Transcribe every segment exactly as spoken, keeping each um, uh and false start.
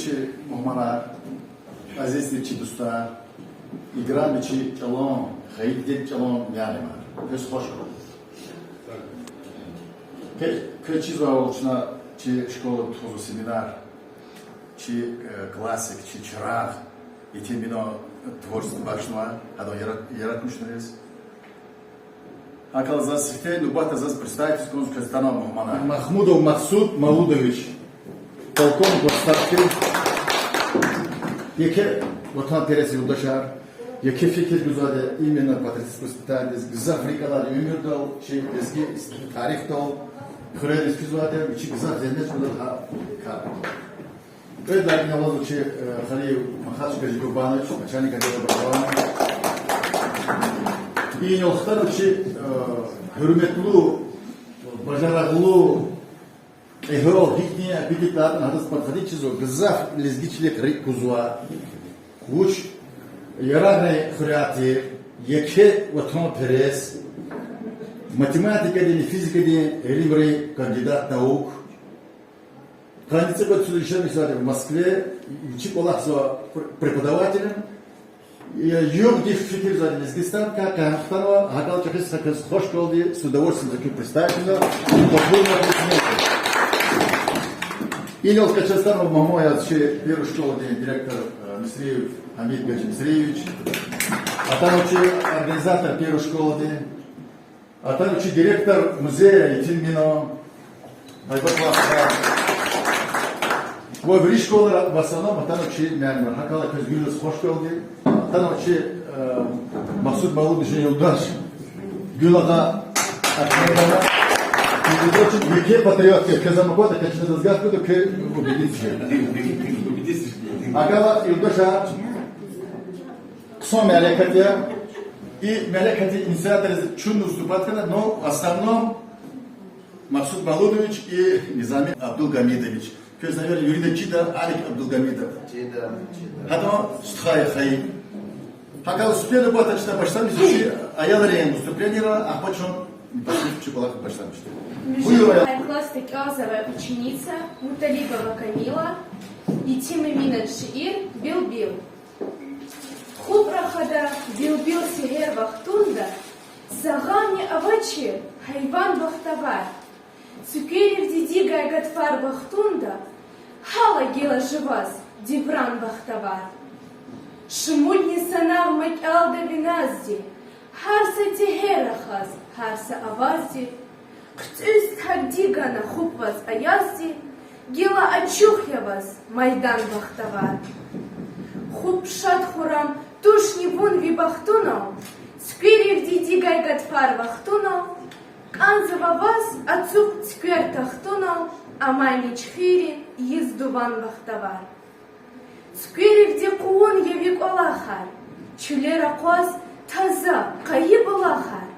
Чи мугьманар, азиз чи дустар, играми чи чӀалан, гъайидин чӀалан муаллимар, квез хош ам. Квез, квез чизвайвал, чна чи школада тухузва семинар, чи, э, классик, чи чирагъ Етим Эминан творчестводи бахшнава, гьадан ярат-, яратмишуниз. ГьакӀ заз сифте нубатда заз представить ийиз кӀанзава квез атанвай мугьманар. Махмудов Максуд Малудович, полковник в отставке. Еке ватанперес юлдашар, еке фикир гузвайди именно патриотическое воспитаниедиз, гзаф рикӀ алайди уьмуьрдал, чи лезги тарихдал, хуьрериз физвайди, вичи гзаф зегьмет чӀугвазвайди гьа кардал. Кьвед лагьай кьиле авазва чи, э, Халиев Махачкъала Курбанович, начальник отдела образования. Инал хтанва чи, э, гьуьрметлу, бажарагълу, кьегьал, гьихьтин абурукай атӀана гьадаз подходить ийизва, гзаф лезги чилихъ рикӀ кузва. Вуч, Ярагърин хуьряй тир, еке ватанперес, математикадин, физикадин илимрин кандидат наук. Къанни цӀикьвед йисуз яшамиш жезвайди в Москве, вичи кӀвалахзава пр-, преподавателем. Югъди фикирзавайди Лезгистанкай, къе гьана хтанва, гьакӀ чӀехи са квез хош квалди, с удовольствием за куь представитель. Инал къе чаз атанва мугьман яз чи первой школадин директор, э, Мисриев Гьамид Гаджимисриевич. Атанва чи организатор первой школадин. Атанва чи директор музея Етим Эминан. Ва вири школайра в основном атанва чи муаллимар. ГьакӀ квез гуьлдаз хош квалди. Атанва чи, э, Максуд Малудовичан юлдаш Гуьлагъа Ахмедова. Между прочим, еке патриот я, квез ам аквада, квез чна дазгат гуда, квез убедить жеда. ГьакӀ юлдашар, хъсан мярекат я. И мярекатдин инициаториз чун выступать хьана, но в основном Максуд Малудович и Низами Абдулгьамидович. Квез, наверное, вирида чида Алик Абдулгьамидов. Чида, чида. Гьадан стхаяр я хайи. ГьакӀ успели бата чна башламишда чи аялрин выступленийра, ахпа чун башламишда, чи кӀвалах башламишда. Буюр, аял. Классда кӀелзавай ученица Муталибова Камила, Етим Эминан шиир Билбил. Хуп рахада билбил сегьер вахтунда, са гъамни авачир гьайван бахтавар. Цуькверивди дигай гатфар вахтунда, гьала гила жуваз девран бахтавар. Шумудни санал макьалда виназди, гьар са тегьер рахаз, гьар са авазди, хъуьцӀуьз тагди гана хупӀ ваз аязди, гила ачух я ваз майдан, бахтавар. Хуп шад-хуррам тушни вун ви бахтунал, цуькверивди дигай гатфар вахтунал, кӀанзава ваз ацукь цуьквер тахтунал, амайни чуьхуьрин ийиз дуван, бахтавар. Цуькверивди къугъун я ви кӀвалахар, чуьлер акъваз таза, къайи булахар,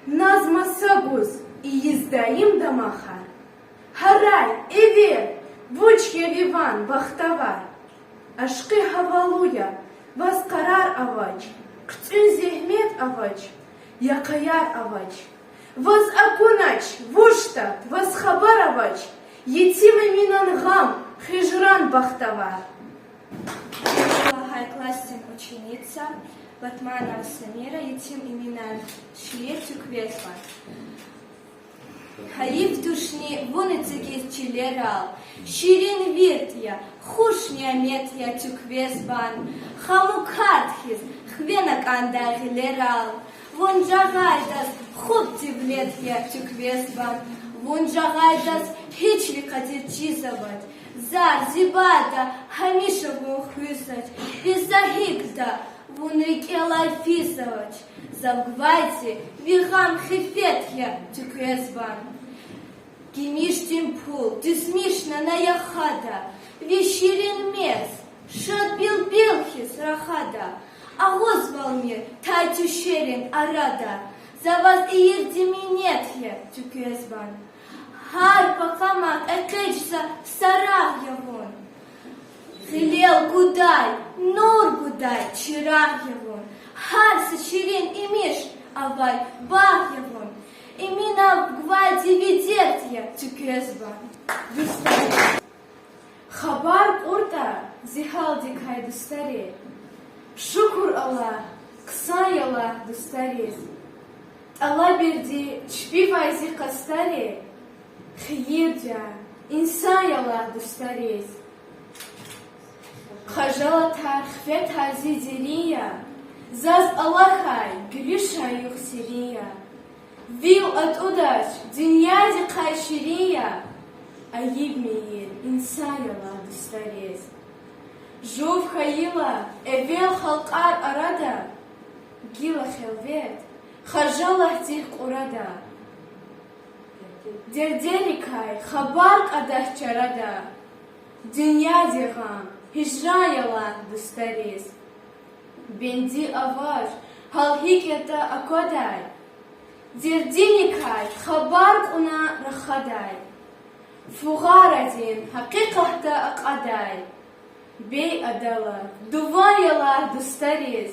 наз-маса гуз ийиз даим дамахар. Гьарай, эвер, вуч я ви ван, бахтавар? Ашкъи гьавалу я, ваз къарар авач, хъуьцӀуьн зегьмет авач, я къаяр авач. Ваз акунач, вучда, ваз хабар авач, Етим Эминан гъам, гьижран, бахтавар. Лагьай классдин ученица Батманова Самира, Етим Эминан шиир Туьквезбан. Гьайиф тушни вун эцигиз чилерал, ширин вирт я, хуш нямет я Туьквезбан, хаму карт хьиз хвена кӀандай гъилерал. Вун жагъайдаз хуп девлет я Туьквезбан, вун жагъайдаз гьич ви къадир чизвач, зар зи бада гьамиша вун хуьзвач, ви са гьикӀда вун рикӀелай физвач, завгвайди ви гъам хифет я Туьквезбан. Гимишдин пул дуьзмишна на яхада, ви ширин мез шад билбил хьиз рахада, агъузвалмир тай туьшерин арада, за ваз ийирди минет я Туьквезбан. Гьар пакамахъ экъечӀза са рагъ я вун, гъилел кудай, нур гудай чирагъ я вун, гьар са ширин емиш авай багъ я вун. Эминан гвайди ви дерт я Туьквезбан. Хабар кьуртӀа зи гьалдикай, дустари, шукур Аллагь, хъсан я лагь дустариз. ТӀалабирди чпивай зи къастари, хийирдиз инсан я лагь дустариз. Хажалатар, хифетар зи дерин я, заз алахьай гуьлуьшай югъ серин я. Вил атӀудач, дуьньядихъай ширин я, айиб мийир инсан я лагь дустариз. Жув хьайила эвел халкьар арада, гила хелвет, хажалатдихъ кьурада. Дердерикай хабар кьадач чарада, дуьньядин гъам гьижран я лагь дустариз. Бенди авач, гьал гьикӀ ятӀа аквадай, дердиникай хабар кьуна рахадай, фугъарадин гьакъикъатда акьадай. Бей адалай дуван я лагь дустариз.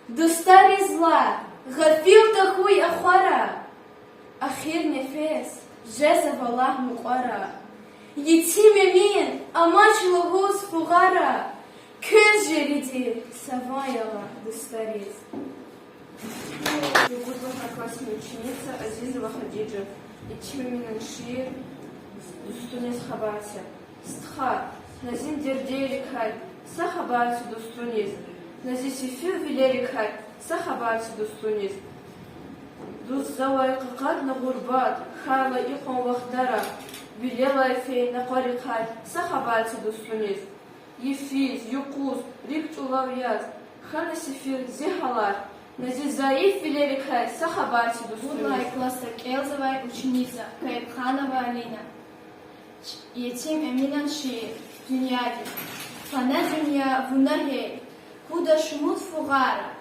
Дустариз лагь, гъафил тахьуй ахвара, ахир нефес жезва лагь мукьвара. Етим Эмин амач лугьуз фугъара, квез жериди са ван я лагь дустариз. Любузнахарклассная ученица Азизова Хадижа. Етим Эминан шиир. Дустуниз хабар це. Стха, на зи дердерикай са хабар це дустуниз, на зи сефил вилерикай са хабар це дустуниз. Дуст завай къакъатна гъурбат, хьайила икьван вахтара, вилелай фейи накъварикай са хабар це дустуниз. Йифиз, юкъуз, рикӀ чӀулав яз хьана сефил зи гьалар, на зи зайиф вилерикай са хабар це дустуниз. Кьуд лагьай классда кӀелзавай ученица Каюпханова Алина. Етим Эминан шиир. Дуьньядин. Фана дуьнья вуна гьей, гуда шумуд фугъара,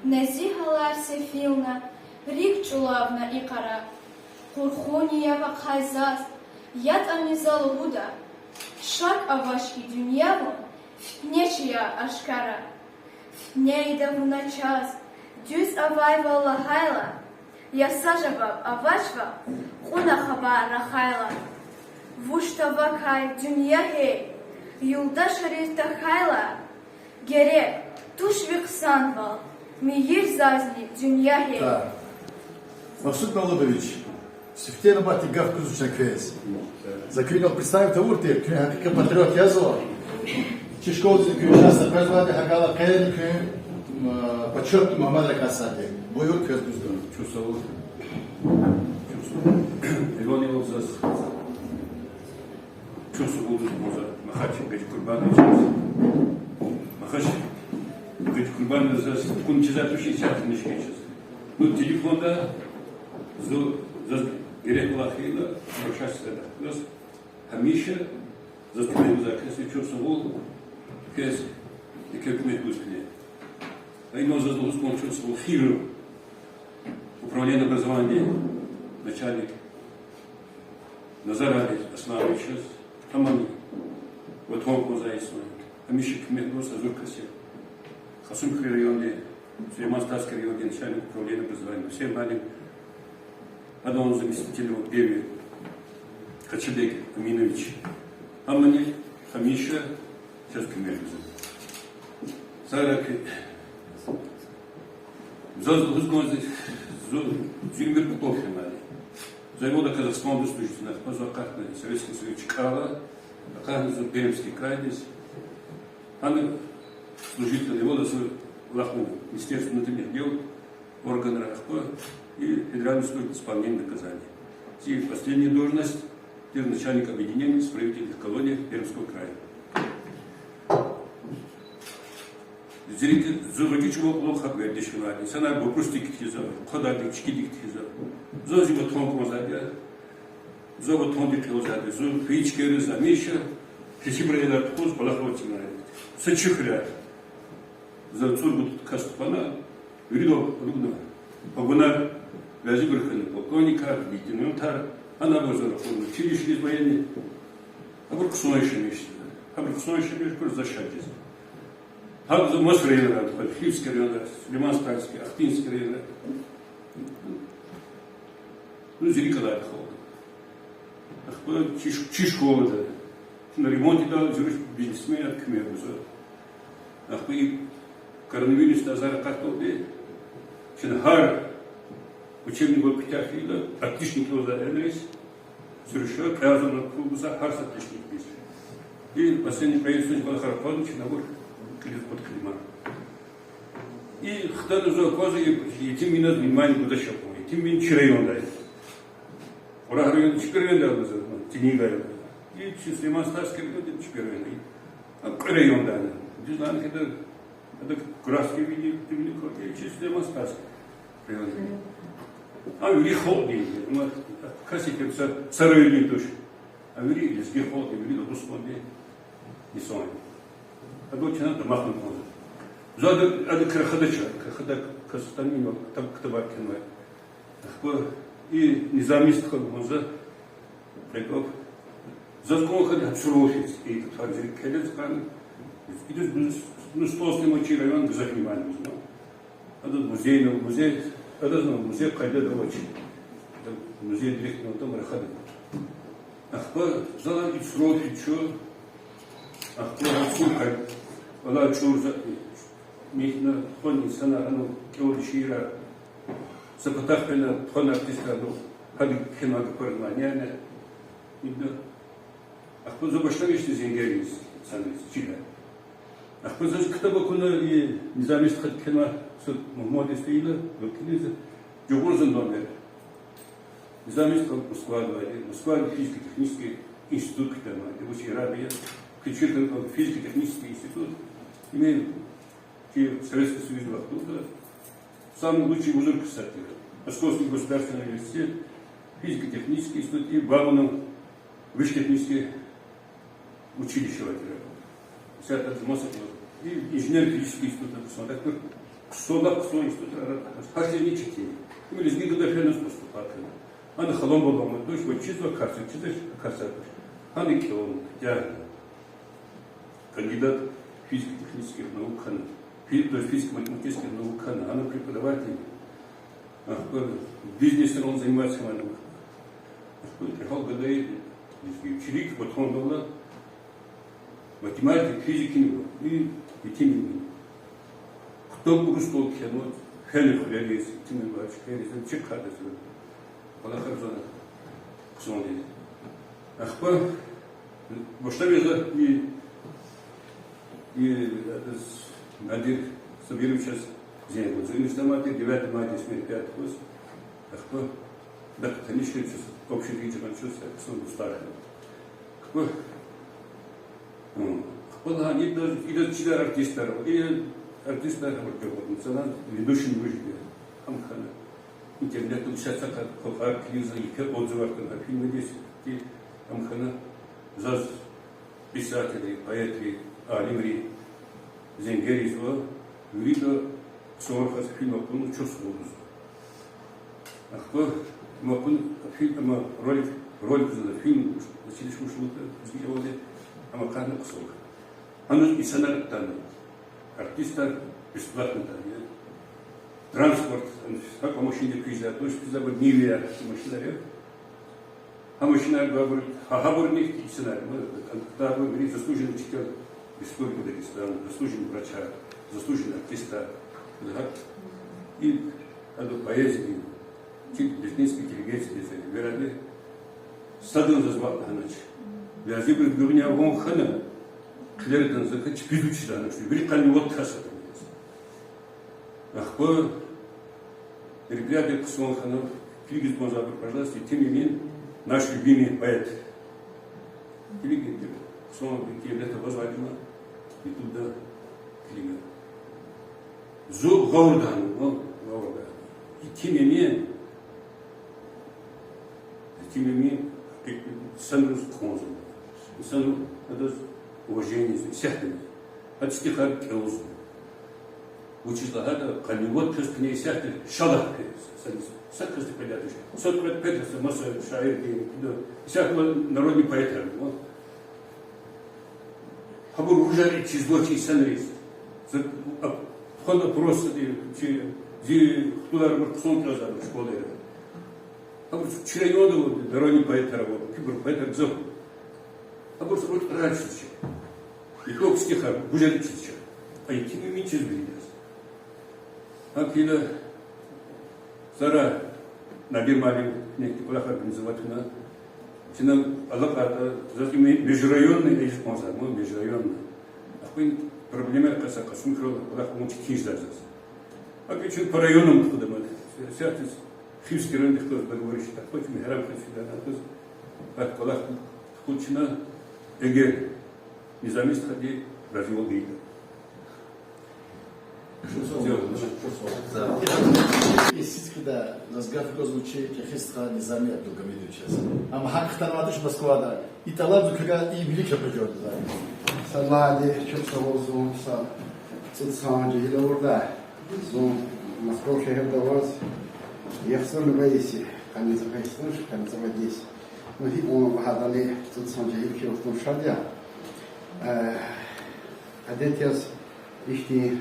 на зи гьалар сефилна, рикӀ чӀулавна икьара. Къурхуни я вахъай заз, ятӀани за лугьуда, шак авач и дуьнья вун фитнечи я ашкара. Фитне ийида вуна чаз, дуьз авайвал лагьайла, я са жаваб авачвал, кьуна хабар рахайла. Вучда вакай дуьнья гьей, юлдашариз тахьайла, герек туш ви хъсанвал, мийир зазни дуьнья гьей. Так. Максуд Мавлудович, сифте нубатдин гаф гузвач чна квез. За куьн представить авур тир, куьн гьакъикъи патриот язва. Чи школадиз куьн часто къвезвайди, гьакӀ хьайила къени куьн, м, почётный мугьманрикай сад я. Буюр, квез гузва. Чухсагъул. Чухсагъул. Иван Иванович, заз чухсагъул гузва за Махачи Гьажи Курбановичаз. Махачи Гьажи Курбанович заз куьн чизвай тушни чахъ нишкин чиз. Ну, телефонда зу-, заз герек кӀвалах хьайила, обращаться зада. Заз гьамиша заз куьмек гузвай кас я, чухсагъул квез, еке куьмек гуз куьне. Ва инал заз лугьуз кӀанзава чухсагъул ХИР-а, управление образования, начальник Назарали Аслановичаз, амни ватан кӀанзавай инсан, гьамиша куьмек гуз гьазур кас я. Кьасумхуьруьн районда, Сулейман-Стальский районда начальник управления образования, Гьусейн муаллим, адан заместитель Беви Хачибек Аминович, амни гьамиша чаз куьмек гузва. Сараки, заз лугьуз кӀанзава, зу-, зи уьмуьр кьатӀух хьанвайди. За вада Казахстанда служить авуна, ахпа зун акъатна Советский Союз чкӀала, акъатна зун Пермский крайдиз. Гьана служить авуна, вада зун лахму Министерство внутренних дел, органра, ахпа и Федеральная служба исполнения наказаний. Зи последняя должность, я начальник объединения исправительных колоний Пермского края. Зи рикӀ зун гъвечӀи чӀаван кьулухъ гьакӀ вердиш хьанвайди. Инсанар вопросдик кхьизва, хъвадардик, чкидик кхьизва. Зун зи ватан кӀанзавайди я. Зун ватандихъ кӀанзавайди я. Зун фейи чкайриз гьамиша кесибрай тухуз кӀвалахар авунвайди. Са чи хуьряй. За цӀуругуд кас тухвана, виридалай ругна погонар, везибур хьана полковникар, лейтенантар, гьана абур зун рахуна училищедиз военный, абур хъсан яшамиш, абур хъсан яшамиш, абур за шад жез. ГьакӀ зун маса районра тухвана, Хивский районра, Сулейман-Стальский, Ахтынский районра. Ну, зи рикӀ алайди халкь. Ахпа чи ш-, чи школада. Чна ремонт ийидайла зуруш бизнесмен куьмек гузва. Ахпа и коронавирусдин азар акъатдалди чна гьар учебный год куьтягь хьайила, отличник кӀелзавай аялриз зуруш кьве агъзурни пул гузва гьар са отличникдиз. И последний кьве йисуз кӀвалахар акъвазна чна абур кьилиз кьуд кьилима. И хтана зун аквазва, и етим виназ внимание гудач акун. Етим вин чи райондай. Кьурагь район, чпин райондай лугьузва, Цинигай. И чи Сулейман-Стальский райондай, чпин райондай. А кьве райондай. Дуьз лагьайтӀа, ада Кураский вини, вини квай, и чи Сулейман-Стальский райондай. А вири халкьдин, ама кас икӀ са, са райондин туш. А вири лезги халкьдин, вири дагъустандин инсан я. Адан чна дамахна кӀанзава. Зун ада, ада крахадач, крахадай кас хтанмир, ктаб, ктабар кхьенвай. Ахпа и Низами стха лугьузва, кьве кӀвал. Заз кӀан хьана гьа сурал хьиз, и татар зи кхьенваз кьан. Идаз, ну, сто снимать чи район гзаф внимание гузва. Адаз музей, ну, музей, адаз, ну, музей къайдада авач. Музей директорни там рахада. Ахпа зала и сурал хьиз чун, ахпа гьа сурал кьай, валай чӀурза, михьна тухвана инсанар, ану кӀелна шиирар, са патахъ фена тухвана артистар, ну, гьади кхьенвай гафар мани яна, ида. Ахпа за башламишна зенгер ийиз инсанриз чида. Ахпа заз ктаб акуна и Низами стхади кхьенвай са Мугьман Эсмаила, ва килигза, жугъурза номер. Низами стха Москвада авайди, Москвада физико-технический институт куьтягьнавайди, вуч ирада я, Кичиков физико-технический институт, именно чи Советский Союз вахтунда самый лучший узур ксар тир. Московский государственный университет, физико-технический институт и Бауманов высшее техническое училище авай тир. Исятда маса и инженерно-технический институт, посмотри, хъсан, хъсан институт, гьар чиз четин. Им лезги гада фена поступать хьана. Ана халам балама туш, ва чизва касар, чизва касар туш. Гьана кӀелна, я кандидат физико-технических наук хьана, фи-, то есть физико-математических наук хьана, ана преподаватель. Ахпа бизнесрал заниматься хьана. Ахпа кьегьал гадаяр, чилик ватандала математик, физик ина, и етим ина. Ктаб урусдал кхьенва, фена хуьрериз, етим ина, вач хуьрериз, чи хъадазва. Кьвалахар зана хъсандиз. Ахпа башламишна и, и, э, Надир Сабировичаз зенг гузва. Зун исламатир девятого мая десять ноль пять гуз. Ахпа дахъ таниш хьана чаз, общий ричман чаз, хъсан дустар хьана. Ахпа Хъвалан идаз, идаз чида артистар, и артистар гьабур кӀелда, мисал, ведущий мужик я. Гьам хьана. Интернетда са цакад квахьар килигзава, еке отзывар кьуна фильмдиз, и гьам хьана. Заз писателри, поэтри, алимри зенгер ийизва, вирида сурал хьиз фильм акуна чус лугьузва. Ахпа ам акуна фильм, ам ролик, ролик зада фильм, зачилиш мушлута, згидавалди, ам акъатна хъсан. Гьаниз инсанар атана, артистар бесплатно атана. Транспорт, гьакӀ машинда квез туш, квез абур Нивия машинар я. Гьа машинар гвайбур, гьа, гьабурни инсанар, ма, гьабур вири заслуженный учитель Республики Дагестан, заслуженный врачар, заслуженный артистар. Гьа, и, адан поэзиядин, чи лезгинский интеллигенциядин эсерар. Виридалай садан заз ваъ лагьанач. Вязибур гуьгъуьниз ван хьана, хъилеридан за квез чпиз вучиз лагьанач, вири къанни вад кас атана. Ахпа мероприятие хъсан хьана, килигиз кӀанзавайбур, пожалуйста, Етим Эмин, наш любимый поэт. Килигин, хъсан интернетда авазвайди я, ютубда килига. Зун гъавурда гьана, ну, гъавурда. Етим Эмин, Етим Эмин, гьакъикъатда, инсанриз кӀанзава. Инсанри адаз уважение ийизва, исятдани. Адан стихар кӀелзава. Вучиз лагьайтӀа къанни вад кас куьне исятда шалахъ хъийизва. Са, са касди пайда туш. Са кьвед-пуд са маса шаирди, ну, исятда народный поэтар ава. Гьабур вужар чизва чи инсанриз. За, а, тухвана просто, э, чи, зи хтулар абур хъсан кӀелзавайбур школайра. Гьабур чи районда ава, народный поэтар ава, куьбур поэтар гзаф. Абур са кьуд кьадар чизвач. Итог стихар гужери чизвач. А итимми чизвайди я. Гьакӏ хьайила, зара Надир муаллим нихъди кӏвалах организовать авуна, чна алакьайтӏа, заз им межрайонный эжиз кӏанзава, межрайонный. Ахпа и проблемаяр къаса Кьасумхуьрел кӏвалах авун чизвач заз. Гьакӏ хьайила чун по районам тухудамаз, сятиз Хивский райондихъ галаз договориться авуна, ахпа чун Мегьарамдхуьрел фида, ахпа кӏвалах тухуз чна, эгер Низами стхади разивал гайитӏа. Сискда заз гаф гузва чи чӏехи стха Низами Абдулгьамидовичаз. Амма гьакӏ хтанвайди туш Москвада. И тӏалаб зун квевай и вилик ракъурда. Сад лагьайди, чухсагъул, зун са цӏуд сан жегьил авуртӏа, зун Москва шегьерда аваз, яхцӀурни кьве йис я, къанни цӀикьвед йис туш, къанни цӀикьвед йис. Ну, гьикьван лагьайтӀани, цӀуд сан жегьил хьайи вахтунда шад я. Э, адет яз ихьтин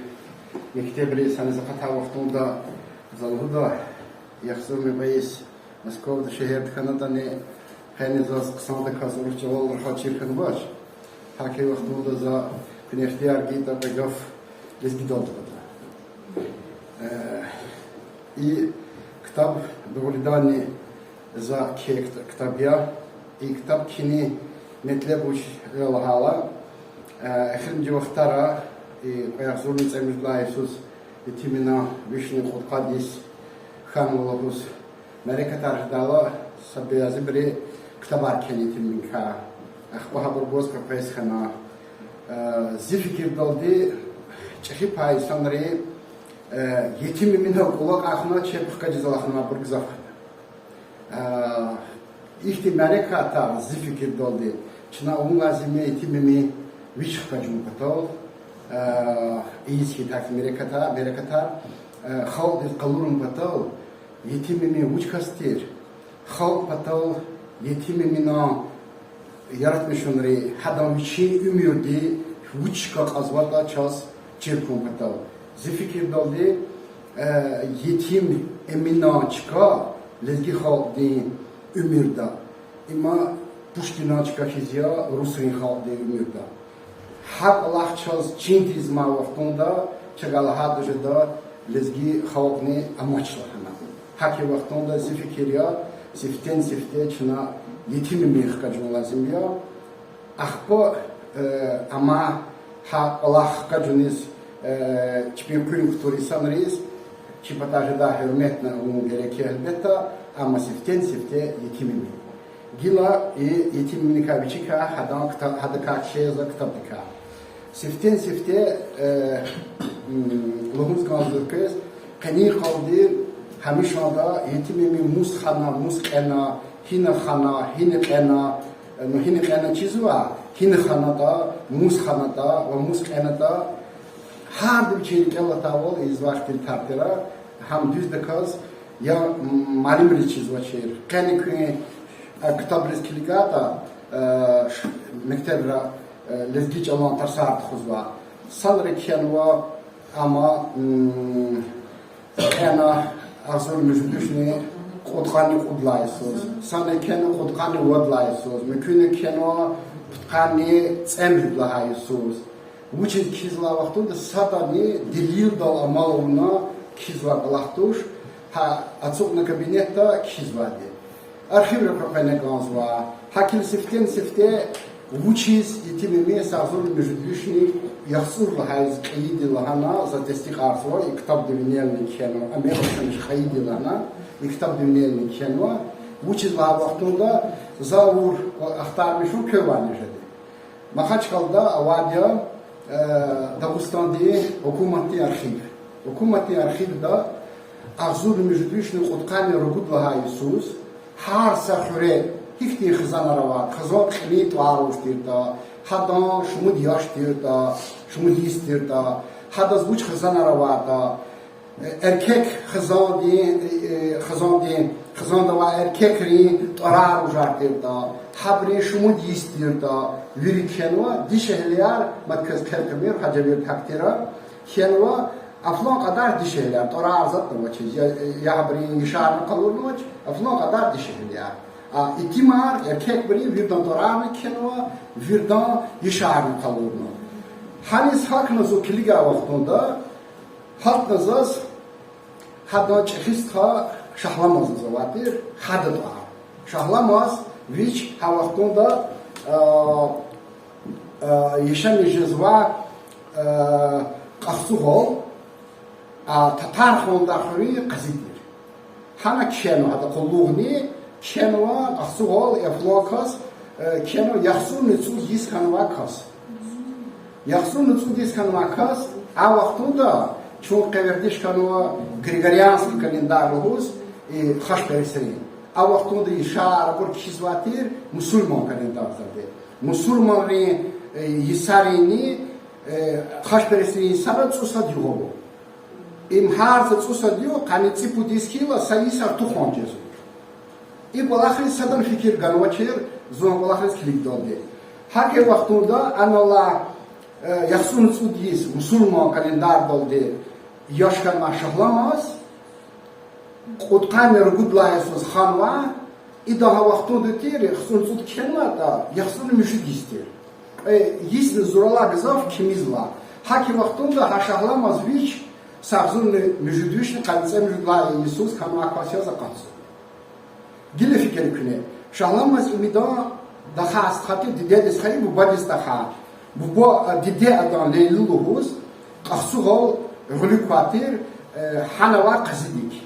мектебриз саниз акъатай вахтунда за лугьуда, яхцӀурни кьве йис Москвада шегьерда хьанатӀани, къени заз хъсандаказ урус чӀалал рахаз чир хьанвач. ГьакӀ хьайи вахтунда за куьне ихтияр гайитӀа, кьве гаф лезгидалди лугьуда. Э, и ктаб дугъриданни за кхьей кт-, ктаб я. И ктаб кхьинин метлеб вуч я лагьайтӀа, э, эхиримжи вахтара, и кьве агъзурни цӀемуьжуьд лагьай йисуз итимвилин вишни кьудкъад йис хьанва лугьуз, мярекатар жедайла, са бязибуру ктабар кхьена итимвиликай. Ахпа гьабур гваз къекъвез хьана. Э, зи фикирдалди, чӀехи пай инсанри, э, итимвилин кӀвалахар хьана чеб хкажиз алахьнавайбур гзаф хьана. Э, ихьтин мярекатар, зи фикирдалди, чна авун лазим я итимвилин вич хкажун патал, э, ийиз хьайи мярекатар, мярекатар, э, халкьдиз къалурун патал, итимвил вуч кас тир, халкь патал итимвилин яратмишунри, гьадан вичин уьмуьрди вуч чка кьазватӀа чаз чир хьун патал. Зи фикирдалди, э, итимвилин чка лезги халкьдин уьмуьрда, има Пушкинан чка хьиз я русрин халкьдин уьмуьрда. Гьа кӀвалах чаз чин тийиз амай вахтунда чавай лагьайтӀа жеда лезги халкьни амач лагьана. ГьакӀ хьайи вахтунда зи фикир я, сифтени-сифте чна итимвилин хкажун лазим я. Ахпа, э, амма гьа кӀвалах хкажуниз, э, чпин къуьн кутур инсанриз чи патай жедай гьуьрметни авун герек я, гьелбетда, амма сифтени-сифте итимвилин. Гила и итимвиликай, вичикай, гьадан кта-, гьадакай кхьей за ктабдикай. Сифтени-сифте, э, м, лугьуз кӀанзава квез, къенин къалди гьамишанда итимвил мус хана, мус кьена, гьина хана, гьина кьена, э, ну, гьина кьена чизва, гьина ханатӀа, мус ханатӀа ва мус кьенатӀа, гьарда вичин рикӀел атайвал ийизвай ихтилатар тир, гьам дуьздаказ я, м, муаллимриз чизвачир. Къени куьн, э, ктабриз килигайтӀа, э, ш-, мектебра, э, лезги чӀалан тарсар тухузва. Санра кхьенва, амма, м, кьена агъзурни муьжуьд вишни кьудкъанни кьуд лагьай йисуз, санра кхьенва кьудкъанни вад лагьай йисуз, муькуьнра кхьенва пудкъанни цӀемуьжуьд лагьай йисуз. Вучиз кхьизвай вахтунда садани делилдал амал авуна кхьизвай кӀвалах туш, гьа ацукьна кабинетда кхьизвайди. Архивра къекъвена кӀанзава, гьакӀ хьайила сифтени-сифте вучиз итимвил са агъзурни муьжуьд вишни яхцӀур лагьай йисуз кьейиди лагьана, за тестикьарзава, и ктабди винелни кхьенва, а мегъачуниш кьейиди лагьана, и ктабди винелни кхьенва, вучиз лагьай вахтунда за авур ахтармишун квевайни жеди. Махачкъалада авайди я, э, Дагъустандин гьукуматдин архив. Гьукуматдин архивда агъзурни муьжуьд вишни кьудкъанни ругуд лагьай йисуз гьар са хуьре гьихьтин хизанар аватӀа, хизан кьилин тӀвар вуж тиртӀа, гьадан шумуд яш тиртӀа, шумуд йис тиртӀа, гьадаз вуч хизанар аватӀа, эркек хизандин, э, хизандин, хизанда авай эркекрин тӀварар вужар тиртӀа, гьабурун шумуд йис тиртӀа, вири кхьенва, дишегьлияр, мад квез хъел къимир, гьа жаваб гьакӀ тир, кхьенва, а флан кьадар дишегьлияр, тӀварар затӀни авачиз, я, я гьабурун яшарни къалурнавач, а флан кьадар дишегьлияр. А итимар, эркекбуру виридан тӀварарни кхьенва, виридан яшарни къалурна. Гьаниз гьахьна зун килигай вахтунда, гьатна заз гьадан чӀехи стха Шагьламаз авай тир, гьада тӀвар. Шагьламаз вич гьа вахтунда, а, а, яшамиш жезвай, а, Кьахцугъал, а, Татархандар хуьруьн къази тир. Гьана кхьенва гьадан къуллугъни, кхьенва Кьахцугъал, Эфлакас, э, кхьенва яхцӀурни цӀуд йис хьанвай кас. ЯхцӀурни цӀуд йис хьанвай кас, а вахтунда чун къе вердиш хьанва Григорианский календарь лугьуз, и хашпересрин. А вахтунда яшар абур кхьизвай тир мусурман календарьдалди. Мусурманрин, э, йисаринни, э, хашпересрин йисара цӀусад югъ ава. Им гьар са цӀусад югъ къанни цӀипуд йис хьайила са йис артухан жезва. И кӀвалахриз садан фикир ганвачир, зун кӀвалахриз килигдалди. ГьакӀ хьайи вахтунда анал, э, яхцӀурни цӀуд йис мусурман календарьдалди яш хьанвай Шагьламаз, кьудкъанни ругуд лагьай йисуз ханва, ида гьа вахтунда тир, яхцӀурни цӀуд кхьенватӀа, яхцӀурни муьжуьд йис тир. Кьве йисни зуралай гзаф кимизва. ГьакӀ хьайи вахтунда гьа Шагьламаз вич са агъзурни муьжуьд вишни къанни цӀемуьжуьд лагьай йисуз хьанвай кас яз акъатзава. Гила фикир куьне. Шагьламаз имидан даха стха тир, дидедиз хайи, бубадиз тахьай. Буба, а, диде адан Лейли лугьуз, Кьахцугъал гъуьлуьк квай тир, э, гьана авай къазидик.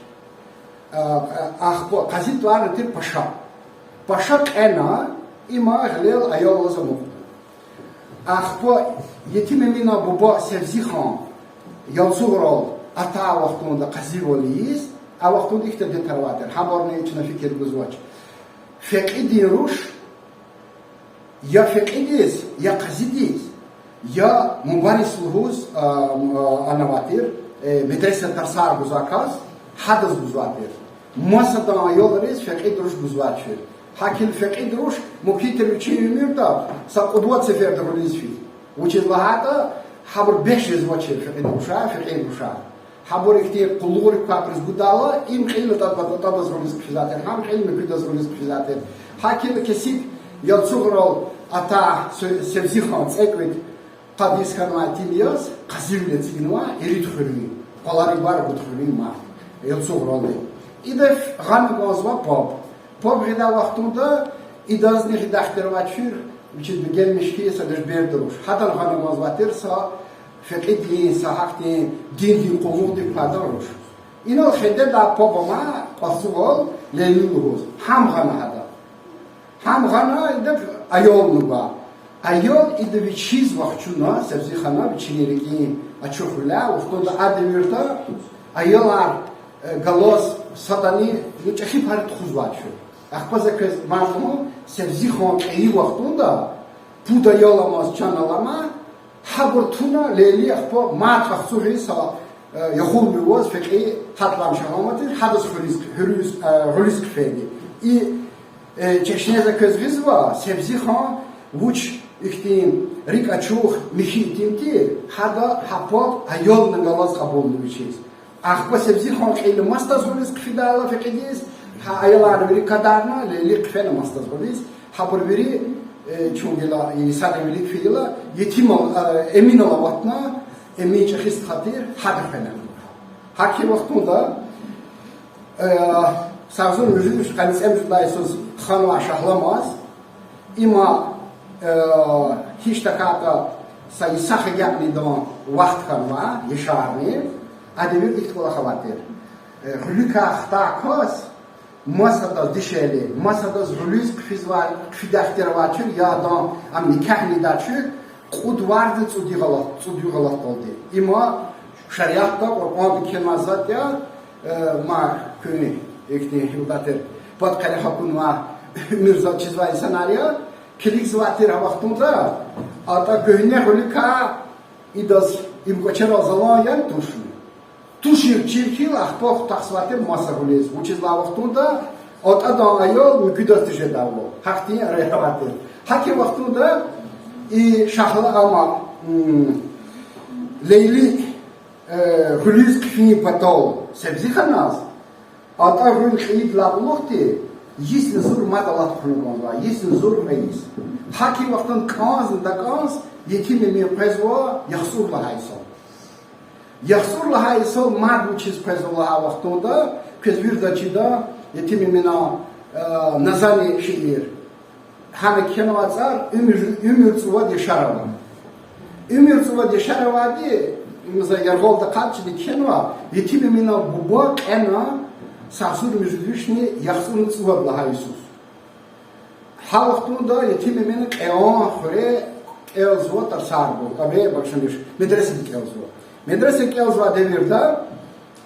А, а, ахпа къази тӀварни тир Паша. Паша кьена, има гъилел аяллаз амукьна. Ахпа Етим Эминан буба Севзихан Ялцугърал атай вахтунда къазивал ийиз, а вахтунда ихьтин детар авай тир, гьабурни чна фикир гузвач. Фекьидин руш я фекьидиз, я къазидиз, я мубаррис лугьуз, а, а, ана авай тир, э, медресада тарсар гузвай кас, гьадаз гузвай тир. Масадан аялриз фекьид руш гузвачир. ГьакӀ хьайила фекьид руш мумкин тир вичин уьмуьрда са кьуд-вад сеферда гъуьлуьз физ. Вучиз лагьайтӀа гьабур бес жезвачир фекьид рушар, фекьид рушар. Гьабур ихьтин къуллугърик квайбуруз гудайла, им кьилни тӀа-, тӀа-, тӀадаз гъуьлуьз хъфизвай тир, гьам кьилни муькуьдаз гъуьлуьз хъфизвай тир. ГьакӀ хьайила кесиб Ялцугърал атай Се-, Севзихан цӀекӀуьд-къад йис хьанвай тир яз къазивиле эцигнавай ирид хуьруьн, къваларив пара ругуд хуьруьн мад, Ялцугъралди. Ида гъана кӀанзава паб. Паб гъидай вахтунда идазни гъидай хтер авачир, вичиз бегенмиш хьи са дежберда руш. Гьадан гъана кӀанзавай тир са фекьидин, са гьахьтин диндин къуллугъдик квайди руш. Инал хедеда паб ама Кьахцугъал Лейли лугьуз. Гьам гъана гьада. Гьам гъана, идак аялни гва. Аял ида вичиз вахчуна, Севзихана вичин рикӀин ачухвиляй, вахтунда а девирда аялар, э, галаз садани, ну, чӀехи пара тухузвачир. Ахпа за квез мад лугьун, Севзихан кьейи вахтунда пуд аял амаз чан алама, гьабур туна, Лейли ахпа мад Кьахцугъиз са, э, яхулмир ваз фекьи гьатламиш аламатиз, гьадаз хуьруьз, хуьруьз, э, гъуьлуьз хъфейди. И, э, чешне за квез гъизва, Севзихан вуч ихьтин рикӀ ачух михьи итим тир, гьада гьа паб аялни галаз кьабулна вичиз. Ахпа Севзихан кьейила масадаз гъуьлуьз хъфидайла фекьидиз, гьа аялар вири кадарна, Лейли хъфена масадаз гъуьлуьз, гьабур вири, э, чун гила, и садан вилик фейила, Етимал, э, Эминал аватна, Эмин чӀехи стха тир, гьада хвена. ГьакӀ хьайи вахтунда, э, са агъзурни муьжуьд вишни къанни цӀемуьжуьд лагьай йисуз ханвай Шагьламаз, има, э, гьич тахьайтӀа са йисахъ ягъидан вахт хьанва, яшарни, а девирда ихьтин кӀвалах авай тир. Э, гъуьлуькай хтай кас масадаз дишегьли, масадаз гъуьлуьз хъфизвай, хъфидай хтер авачир, я адан ам никягьни ийидачир, кьуд варз цӀуд югъ алат-, цӀуд югъ алатдалди. Има шариатда, Къуръанда кхьенвай затӀ я, э, ма куьн ихьтин гьилдатер пад къене гьакунвай, уьмуьрзал чизвай инсанар я, килигзавай тир гьа вахтунда, атӀа куьгьне гъуьлуькай идаз им кӀвачерал залан яни тушни. Тушир чир хьайила ахпа хутахзавай тир маса гъуьлуьз. Вучиз лагьай вахтунда атӀадан аял муькуьдаз тежедайвал. Гьахьтин регьят авай тир. ГьакӀ хьайи вахтунда и Шагьла-, ама, м, Лейли, э, гъуьлуьз хъфин патал Севзиханаз, атӀа гъуьл кьейидалай кьулухъди, Йисни зур мад алат хъувуна кӀанзавай, йисни зур кьве йис. ГьакӀ хьайи вахтунда кӀанзни-такӀанз Етим Эмин къвезва ЯхцӀур лагьай йисал. ЯхцӀур лагьай йисал мад вучиз къвезва лагьай вахтунда, квез виридаз чида Етим Эмина, э, Назани шиир. Гьана кхьенвай цӀар уьмуьр, уьмуьр цӀувад яшар ава. Уьмуьр цӀувад яшар авайди, им за яргъалда къачуди кхьенва, Етим Эмина буба кьена сагъзурни муьжуьд вишни яхцӀурни цӀувад лагьай йисуз. Гьа вахтунда Етим Эмина кьван хуьре кӀелзава тарсар гуз, абур багъишламиш, медресада кӀелзава. Медресада кӀелзавай девирда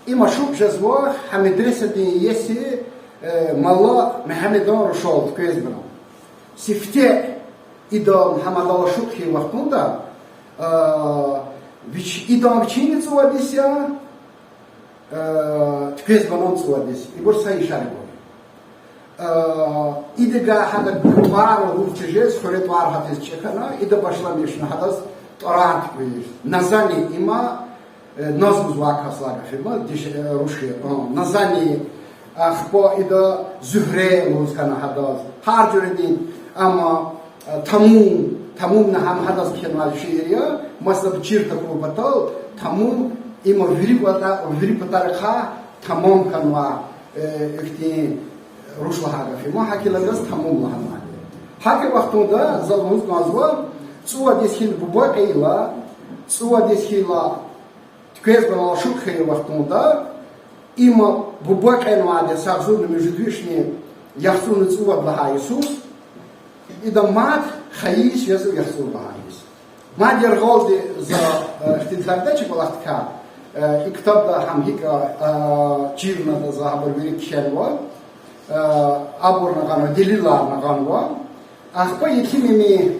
им ашукь жезва гьа медресадин иеси, э, Малла Мегьамедан рушал, Туквезбанан. Сифте идал, гьамадал ашукь хьайи вахтунда, э, вич-, идан вичини цӀувад йис я, э, Туквезбанан цӀувад йис я. Ибур са яшар я. Э, идавай гьада тӀвар лугьуз чиз жез, хуьре тӀвар гьатиз чӀехи хьана, ида башламишна гьадаз тӀварар туькӀуьриз. Назани им, э, наз гузвай кас лагьай гаф я, диш-, э, руш я, э, Назани, ахпа ида Зуьгьре лугьуз хьана гьадаз. Гьар жуьредин, амма Тамум, Тамумни гьам гьадаз кхьенвай шиир я, масад чир тахьун патал, Тамум, им вири пата-, вири патарихъай тамам хьанвай, э, ихьтин руш лагьай гаф я, гьакӀ хьайила адаз Тамум лагьанвайди. ГьакӀ хьайи вахтунда за лугьуз кӀанзава, цӀувад йис хьайила буба кьейила, цӀувад йис хьайила Туквезбанал ашукь хьайи вахтунда, им буба кьенвайди сагъзурни муьжуьд вишни яхцӀурни цӀувад лагьай йисуз, идан мад хайи йис жезва яхцӀур лагьай йис. Мад яргъалди за, э, ихтилатда чи кӀвалахдикай, э, и ктабда гьам гьикӀ, э, чирна за гьабур вири кхьенва, э, абурни гъанва, делиларни гъанва. Ахпа Етим Эмин,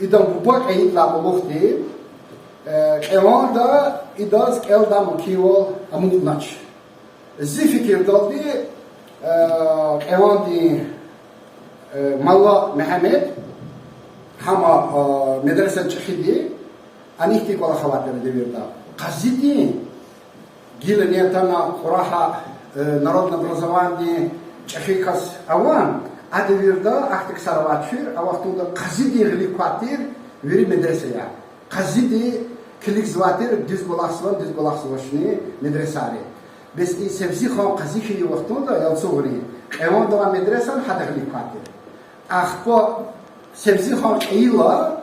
идан буба кьейидалай кьулухъди, э, кьванда идаз кӀелдай мукайвал амукьнач. Зи фикирдалди, э, кьвандин, э, Малла Мегьамед, гьама, э, медресадин чӀехиди, анихъди кӀвалах авай тир а девирда. Къазидин, гила ни атана Кьурагьа, э, народное образованиедин чӀехи кас аван, а девирда ахьтин ксар авачир, а вахтунда къазидин гъилик квай тир вири медресаяр. Къазиди килигзавай тир дуьз кӀвалахзавани, дуьз кӀвалахзавачни медресайри. Бес и Севзихан къази хьайи вахтунда Ялцугърин кьванда авай медресани гьадан гъилик квай тир. Ахпа Севзихан кьейила,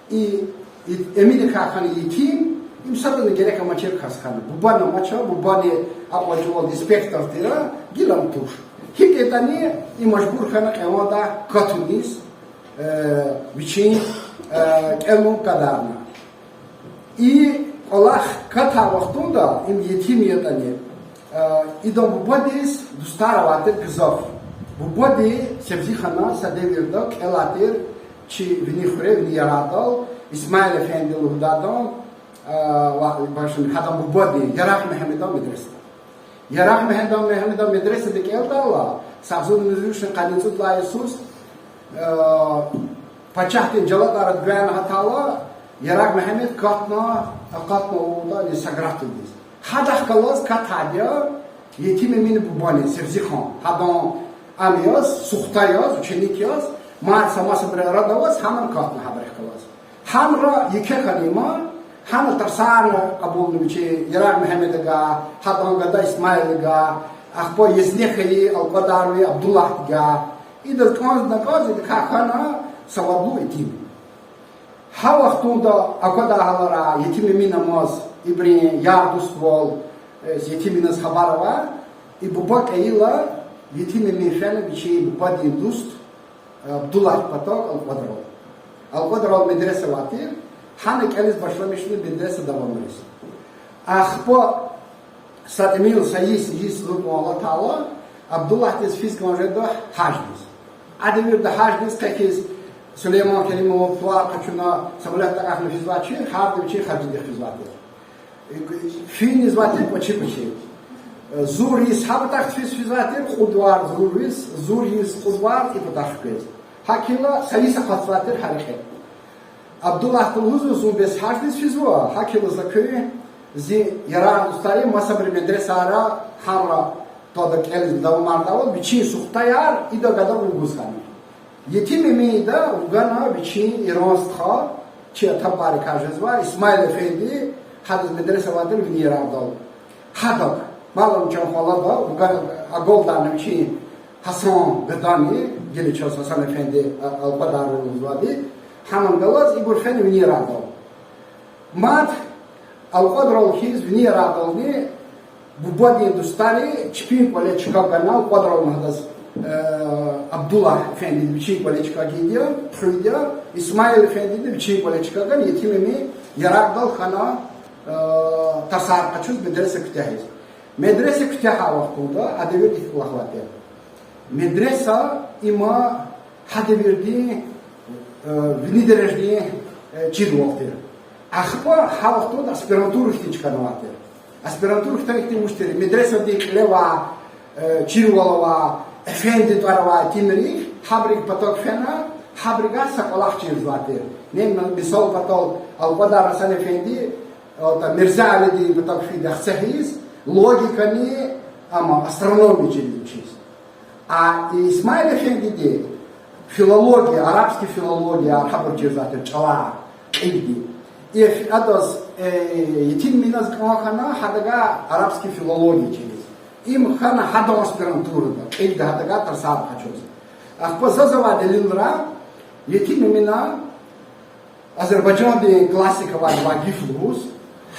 и, и Эминикай хьана Етим, им садазни герек амачир кас хьана. Бубани амача, бубани акьван жувалди инспектор тир, гила ам туш. ГьикӀ ятӀани, им мажбур хьана кьвандай катуниз, э, вичин, э, кӀелун кадарна. И кӀвалах катай вахтунда, им Етим ятӀани, э, идан бубадиз дустар авай тир гзаф. Бубади Севзихана са девирда кӀелай тир чи вини хуьре, вини яргъал, Исмаил-эфенди лугьудайдан, э, ва, башни, гьадан бубади, Ярагъ Мегьамедан медресада. Ярагъ Мегьамедан, Мегьамедан медресада кӀелдайла, сагъзурни муьжуьд вишни къанни цӀуд лагьай йисуз, э, пачагьдин жалатӀар гвена гьатайла, Ярагъ Мегьамед катна, акъатна авуна Сагратдиз. Гьадахъ галаз катайди я Етим Эминан бубани, Севзихан. Гьадан ам яз, сухта яз, ученик яз, мад са масабуру арада аваз, гьанани катна гьабурухъ галаз. Гьанра еке хьана им, гьана тарсарни кьабулна вичи Ярагъ Мегьамедагай, гьадан гада Исмаилгай, ахпа езне хьайи Алкьвадарви Абдуллагьдигай. Идаз кӀанз-накӀанз идакай хьана савадлу итим. Гьа вахтунда аквадай гьаларай Етим Эминамаз, ибурун яр-дуствал, э, Етим Эминаз хабар авай, и буба кьейила, Етим Эмин фена вичин бубадин дуст, Абдуллагьдин патав Алкьвадрал. Алкьвадрал медреса авай тир, гьана кӀелиз башламишна медреса давамариз. Ахпа са тӀимил, са йис, йис зурбан алатайла, Абдуллагьдиз физ кӀан жеда гьаждиз. А девирда гьаждиз къе хьиз Сулейман Керимован тӀвар къачуна, самолётда акьахна физвачир, гьарда вичин харждихъ физвай тир. Физвай тир кӀвачи-кӀвачи. Зур йис гьа патахъ физ физвай тир, кьуд варз зур йис, зур йис кьуд варз и патахъ физ. ГьакӀ хьайила са йис акъатзавай тир гьа рекье. Абдуллагьди лугьузва: зун бес гьаждиз физва, гьакӀ хьайила за куьн, зи ярар-дустари масабуру медресайра гьамра Тада кӀелиз давамардайвал, вичин сухтаяр ида гада вугуз хьана. Етим Эминда вугана вичин Иран стха, чи ата-бубайрикай жезвай Исмаил эфенди, гьадаз медресе авай тир вини яргъдал. Гьадак, малум, чан халада, вугана агалдана вичин Гьасан гадани, гила чаз Гьасан эфенди, а, Алкьвадарра лугьузвайди, гьаман галаз ибур фена вини яргъдал. Мад Алкьвадрал хьиз вини яргъдални бубадин дустари чпин кӀвале чка гана, Алкьвадрални гьадаз, э, Абдуллагь эфендиди вичин кӀвале чка гайиди я, хуьйди я, Исмаил эфендиди вичин кӀвале чка гана, Етим Эмин яргъдал хьана, э, тарсар къачуз, медресе куьтягьиз. Медресе куьтягьай вахтунда а девирда икӀ лагьай тир. Медреса има гьа девирдин, э, вини дережадин, э, чирвал тир. Ахпа гьа вахтунда аспирантура хьтин чкана авай тир. Аспирантура хьтин вуч тир? Медресадин кьиле авай, э, чирвал авай, эфенди тӀвар авай етимрик, гьабурун патав фена, гьабурувай са кӀвалах чирзавай тир. Нем-, мисал патал, Алкьвадар Гьасан эфенди, э, Мирза Алидин патав фида хцегьиз, логикани, амма астрономия чириз вичиз. А Исмаил эфендиди филология, арабский филология, гьабур чирзавай тир чӀалар, кьилди. И ф-, адаз, э, Етим Эминаз кӀан хьана гьадавай арабский филология чириз. Им хьана гьадан аспирантурада, кьилди гьадавай тарсар къачуз. Ахпа заз авай делилра, Етим Эмина Азербайжандин классик авай Вагиф лугьуз,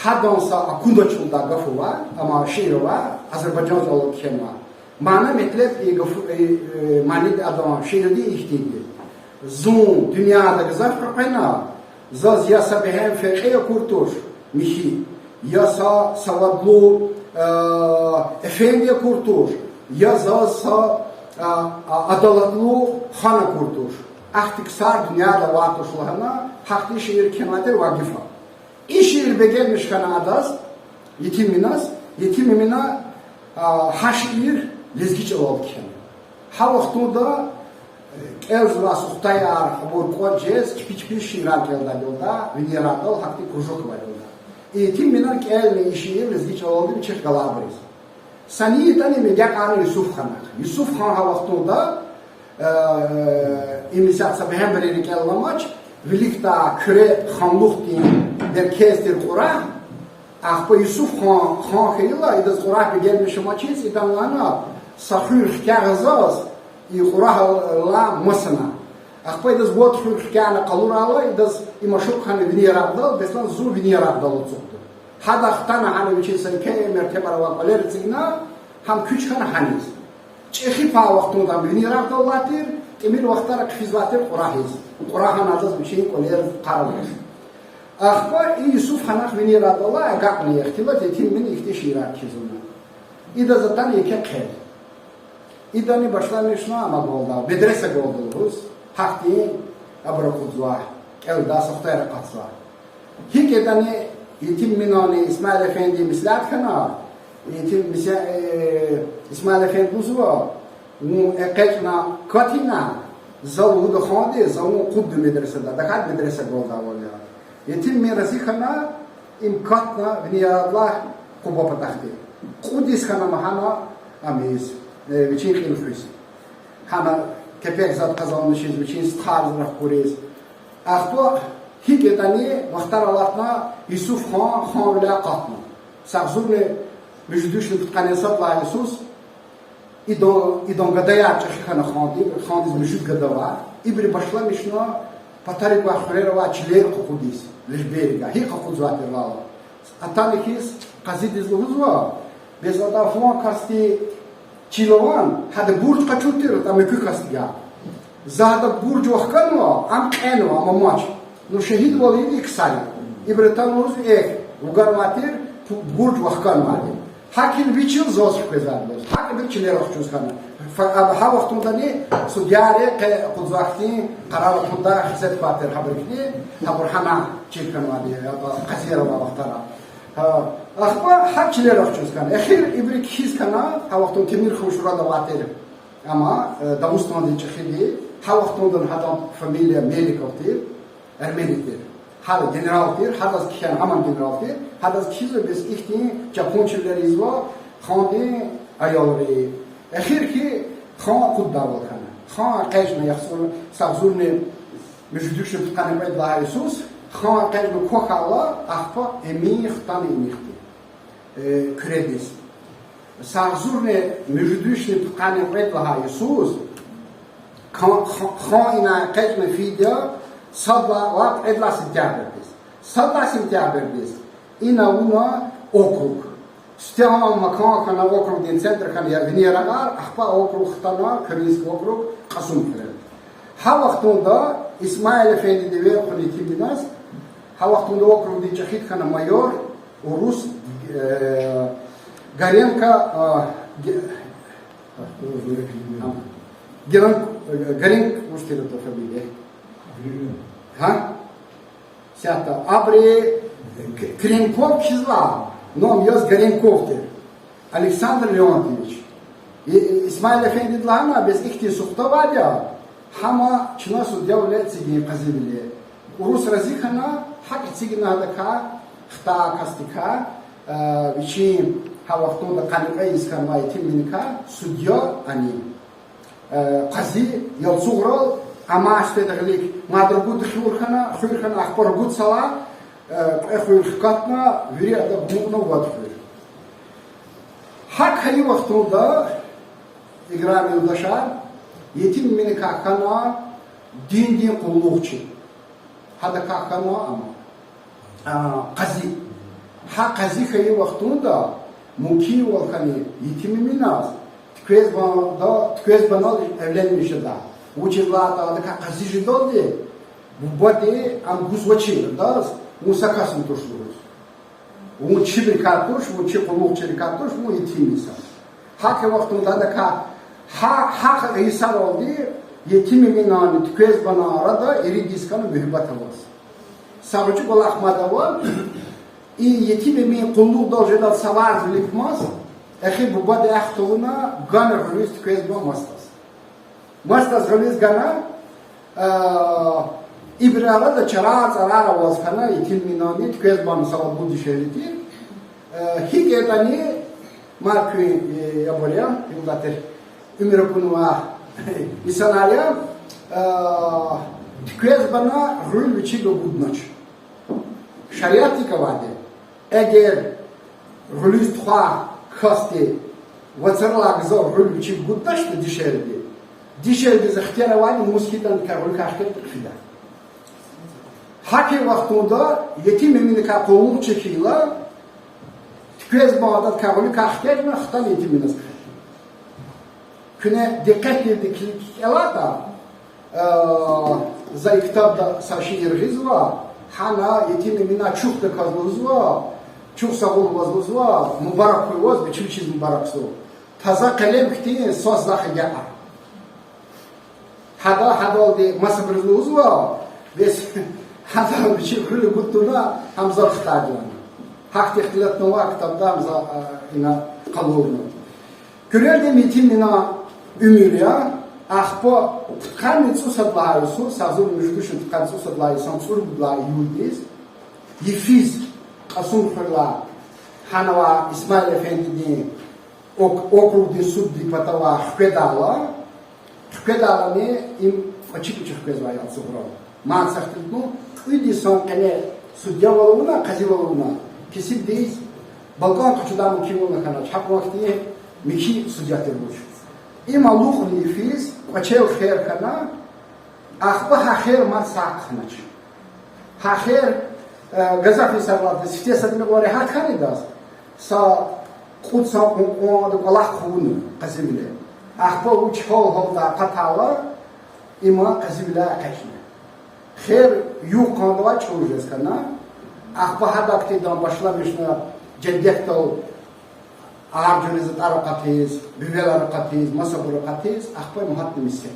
гьадан са акунач лугьудай гаф ава, амма шиир ава, азербайжан чӀалал кхьенва. Мана-метлеб и гаф-, и, э, манидин адан шиирдин ихьтинди: зун дуьньяда гзаф къекъвена, заз я са бегьем фекьи акур туш, михьи, я са савадлу, э, эфенди акур туш, я заз са, э, э, адалатлу хан акур туш. Ахьтин ксар дуьньяда авай туш лагьана, гьахьтин шиир кхьенвай тир Вагифа. И шиир бегенмиш хьана адаз, Етим Эминаз, Етим Эмина, а, гьа шиир лезги чӀалал кхьена. Гьа вахтунда, э, кӀелзавай сухтаяр, абур кӀватӀ жез, чпи-чпиз шиирар кӀелдайвал, вини яргъдал гьахьтин кружок авайвал. Етим Эмина кӀелна и шиир лезги чӀалалди вичихъ галайбуруз. Са ни ятӀани мегакьарна Юсуф ханахъ. Юсуф хан гьа вахтунда, э, им исятда са бегьембуруз рикӀел аламач, виликдай Куьре ханлухдин меркез тир Кьурагь. Ахпа Юсуф хан хан хьайила, идаз Кьурагь бегенмиш амачиз, идан лагьана: са хуьр хкягъ заз, и Кьурагьдилай масана. Ахпа идаз вад хуьр хкягъна къалурайла, идаз и машукь хьана вини яргъдал, беслан зун вини яргъдал ацукьда. Гьада хтана гьана вичин са еке мертебара авай кӀвалер эцигна, гьам куьч хьана гьаниз. ЧӀехи пай вахтунда ам вини яргъдал алай тир, тӀимил вахтара хъфизвай тир Кьурагьиз. Кьурагь гьана адаз вичин кӀвалер къарагъиз. Ахпа и Юсуф ханахъ вини яргъдал алай агакьна ихтилат, Етим Эмин ихьтин шиирар кхьизва. Идаз атана еке хъел. Идани башламишна ам агалда, медресе агалда лугьуз, гьахьтин абур акъудзава, кӀелдай сухтаяр акъатзава. ГьикӀ ятӀани Етим Эминани Исмаил эфендиди меслят хьана, Етим Месе-, э, Исмаил эфенди лугьузва: вун экъечӀна катна, за лугьуда ханди, за вун акъудда медресада, тахьайтӀа медресе агалдайвал я. Етим Эмин рази хьана, им катна вини яргъдалай Къуба патахъди. Кьуд йис хьана ам гьана, ам ийиз, э, вичин кьил хуьз. Гьана кепек затӀ къазанмишиз, вичин стхаяр рахкуриз. Ахпа гьикӀ ятӀани вахтар алатна, Юсуф хан ханвиляй акъатна. Са агъзурни муьжуьд вишни пудкъанни сад лагьай йисуз идан, идан гадаяр чӀехи хьана хандин, хандиз муьжуьд гада ава. Ибуру башламишна патарив квай хуьрера авай чилер къакъудиз, лежберрикай. ГьикӀ къакъудзавай тир лагьайтӀа, атана хьиз къазидиз лугьузва: бес адан флан касди чил авани, гьада бурж къачун тир, атӀа муькуь касдивай. За гьада бурж вахканва, ам кьенва, ам амач. Ну, шегьидвал ийиди и ксари. Ибуру атана лугьуз: эхь, вугарнавай тир, бурж вахканвайди. ГьакӀ хьайила вичел заз хквезвайди лугьуз. ГьакӀ ибуру чилер ахчуз хьана. Фа-, а, гьа вахтундани судьяри къе акъудзавай хьтин къарар акъуддай хесет квай тир гьабурукди, гьабур гьана чир хьанвайди, а, къазияр авай вахтара. Гьа, ахпа гьа чилер ахчуз хьана. Эхир ибуру кхьиз хьана, гьа вахтунда Темир-Ханшурада авай тир. Амма, э, Дагъустандин чӀехиди, гьа вахтунда гьадан фамилия Меликов тир, эрмени тир. Гьада генерал тир, гьадаз кхьена, гьаман генерал тир, гьадаз кхьизва, бес ихьтин чапунчивилер ийизва, хандин Аялри. Эхир хьи, хан акъуддайвал хьана. Хан экъечӀна яхцӀур-, агъзурни муьжуьд вишни пудкъанни кьвед лагьай йисуз, хан экъечӀна квахьайла, ахпа Эмин хтана инихъди, э, Куьредиз. Агъзурни муьжуьд вишни пудкъанни кьвед лагьай йисуз, хан, хан, хан ина экъечӀна фейиди я сад лагьай ва кьвед лагьай сентябрдиз. Сад лагьай сентябрдиз ина авуна округ. Сифтегьан макан хьана округдин центр хьана я вини Ярагъар, ахпа округ хтана, Куьринский округ, Кьасумхуьрел. Гьа вахтунда Исмаил эфендиди ве хъуни тиминаз, гьа вахтунда округдин чӀехиди хьана майор, урус, э, Горенко, э, Ге-, Герен-, э, Горенко, вуч тир адан фамилия? Гьа? Сятда, абуру К-, Кренков кхьизва, но ам яз Горенков тир. Александр Леонтьевич. И-, Исмаил эфендиди лагьана, бес ихьтин сухта авайди я, гьама чна судьявиле эцигин, къазивиле. Урус рази хьана, гьакӀ эцигна гьадакай, хтай касдикай, э, вичин гьа вахтунда къанни кьве йис хьанвай Етим Эминикай судья ани. Э, къази ялцугърал амай сифте гъилик мад ругуд хуьр хьана, хуьр хьана, ахпа ругуд салай, э, кьве хуьр хкатна, вири ада гумукьна вад хуьр. ГьакӀ хьайи вахтунда, играми юлдашар, Етим Эминикай хьана диндин къуллугъчи. Гьадакай хьана ам, а, къази. Гьа къази хьайи вахтунда мумкинвал хьана Етим Эминаз туквезбан-, туквезбанал эвленмиш жеда. Вучиз лагьайтӀа адакай къази жедалди бубади ам гузвачир адаз, вун са касни туш лугьуз. Вун чибурукай туш, вун чи къуллугъчийрикай туш, вун етим инсан. ГьакӀ хьайи вахтунда адакай гьа-, гьа йисаралди Етим Эминанни туквезбанан арада ирид йис хьана муьгьуьббат аваз. Са гъвечӀи кӀвалах мад ава, и Етим Эмин къуллугъдал жедай са варз вилик кумаз, эхир бубади ахъ тавуна гана гъуьлуьз туквезбан масадаз. Масадаз гъуьлуьз гана, э, ибурун арада чарар-цӀарар аваз хьана Етим Эминанни туквезбанни са вад-вуд дишегьли тир. Э, гьикӀ ятӀани, мад куьн, э, ябур я, юлдаш тир, уьмуьр акунвай инсанар я, э, туквезбана гъуьл вичивай гуднач. Шариатдик авайди, эгер гъуьлуьз тухвай касди вацралай гзаф гъуьл вичивай гудначтӀа дишегьлиди, дишегьлидиз ихтияр авайди мус хьайитӀани адакай гъуьлуькай хкечӀна хъфидай. ГьакӀ хьайи вахтунда Етим Эминикай къуллугъчи хьайила, туквезбан адакай гъуьлуькай хкечӀна хтана Етим Эминаз хъфена. Куьне дикъетдивди килиг кӀелайтӀа, э, за и ктабда са шиир гъизва, гьана Етим Эминан чухдаказ лугьузва, чухсагъул ваз лугьузва, мубарак хьуй ваз, вичи вичиз мубаракзава. Таза къелем хьтин свас захъ эгечӀай. Гьада, гьадалди масабуруз лугьузва, бес гьада вичи гъуьл гуд тавуна, гьам зак хтайди я. Гьахьтин ихтилатнама ктабда гьам за, а, ина къалурна. Куьрелди Етим Эминан уьмуьр я, ахпа пудкъанни цӀусад лагьай йисуз, агъзурни муьжуьд вишни пудкъанни цӀусад лагьай йисан цӀуругуд лагьай июлдиз, йифиз Кьасумхуьрелай гьана авай Исмаил эфендидин ок-, округдин суддин патавай хкведайла, хкведайлани им кӀвачи-кӀвачи хквезвай ялцугърал. Мад са ихтилатна, кьвед йисан къене судьявал авуна, къазивал авуна, кесибдиз балкӀан къачудай мумкинвал хьанач, гьакӀ вахтунда михьи судья тир вуч. Им алукьна йифиз, кӀвачел хер хьана, ахпа гьа хер мад сагъ хьанач. Гьа хер, э, гзаф йисаралди сифте садни кьван регьят хьана идаз, са кьуд-са кьван-кьван ада кӀвалах хъувуна къазивиле. Ахпа вуч гьал-гьалдай акъатайла, има къазивиляй экъечӀна. Хер югъ-къандавай чӀур жез хьана, ахпа гьадахъ тидан башламишна жеддекдал гьар жуьре затӀар акъатиз, буьвелар акъатиз, масабур акъатиз, ахпа им гьатна Мисе.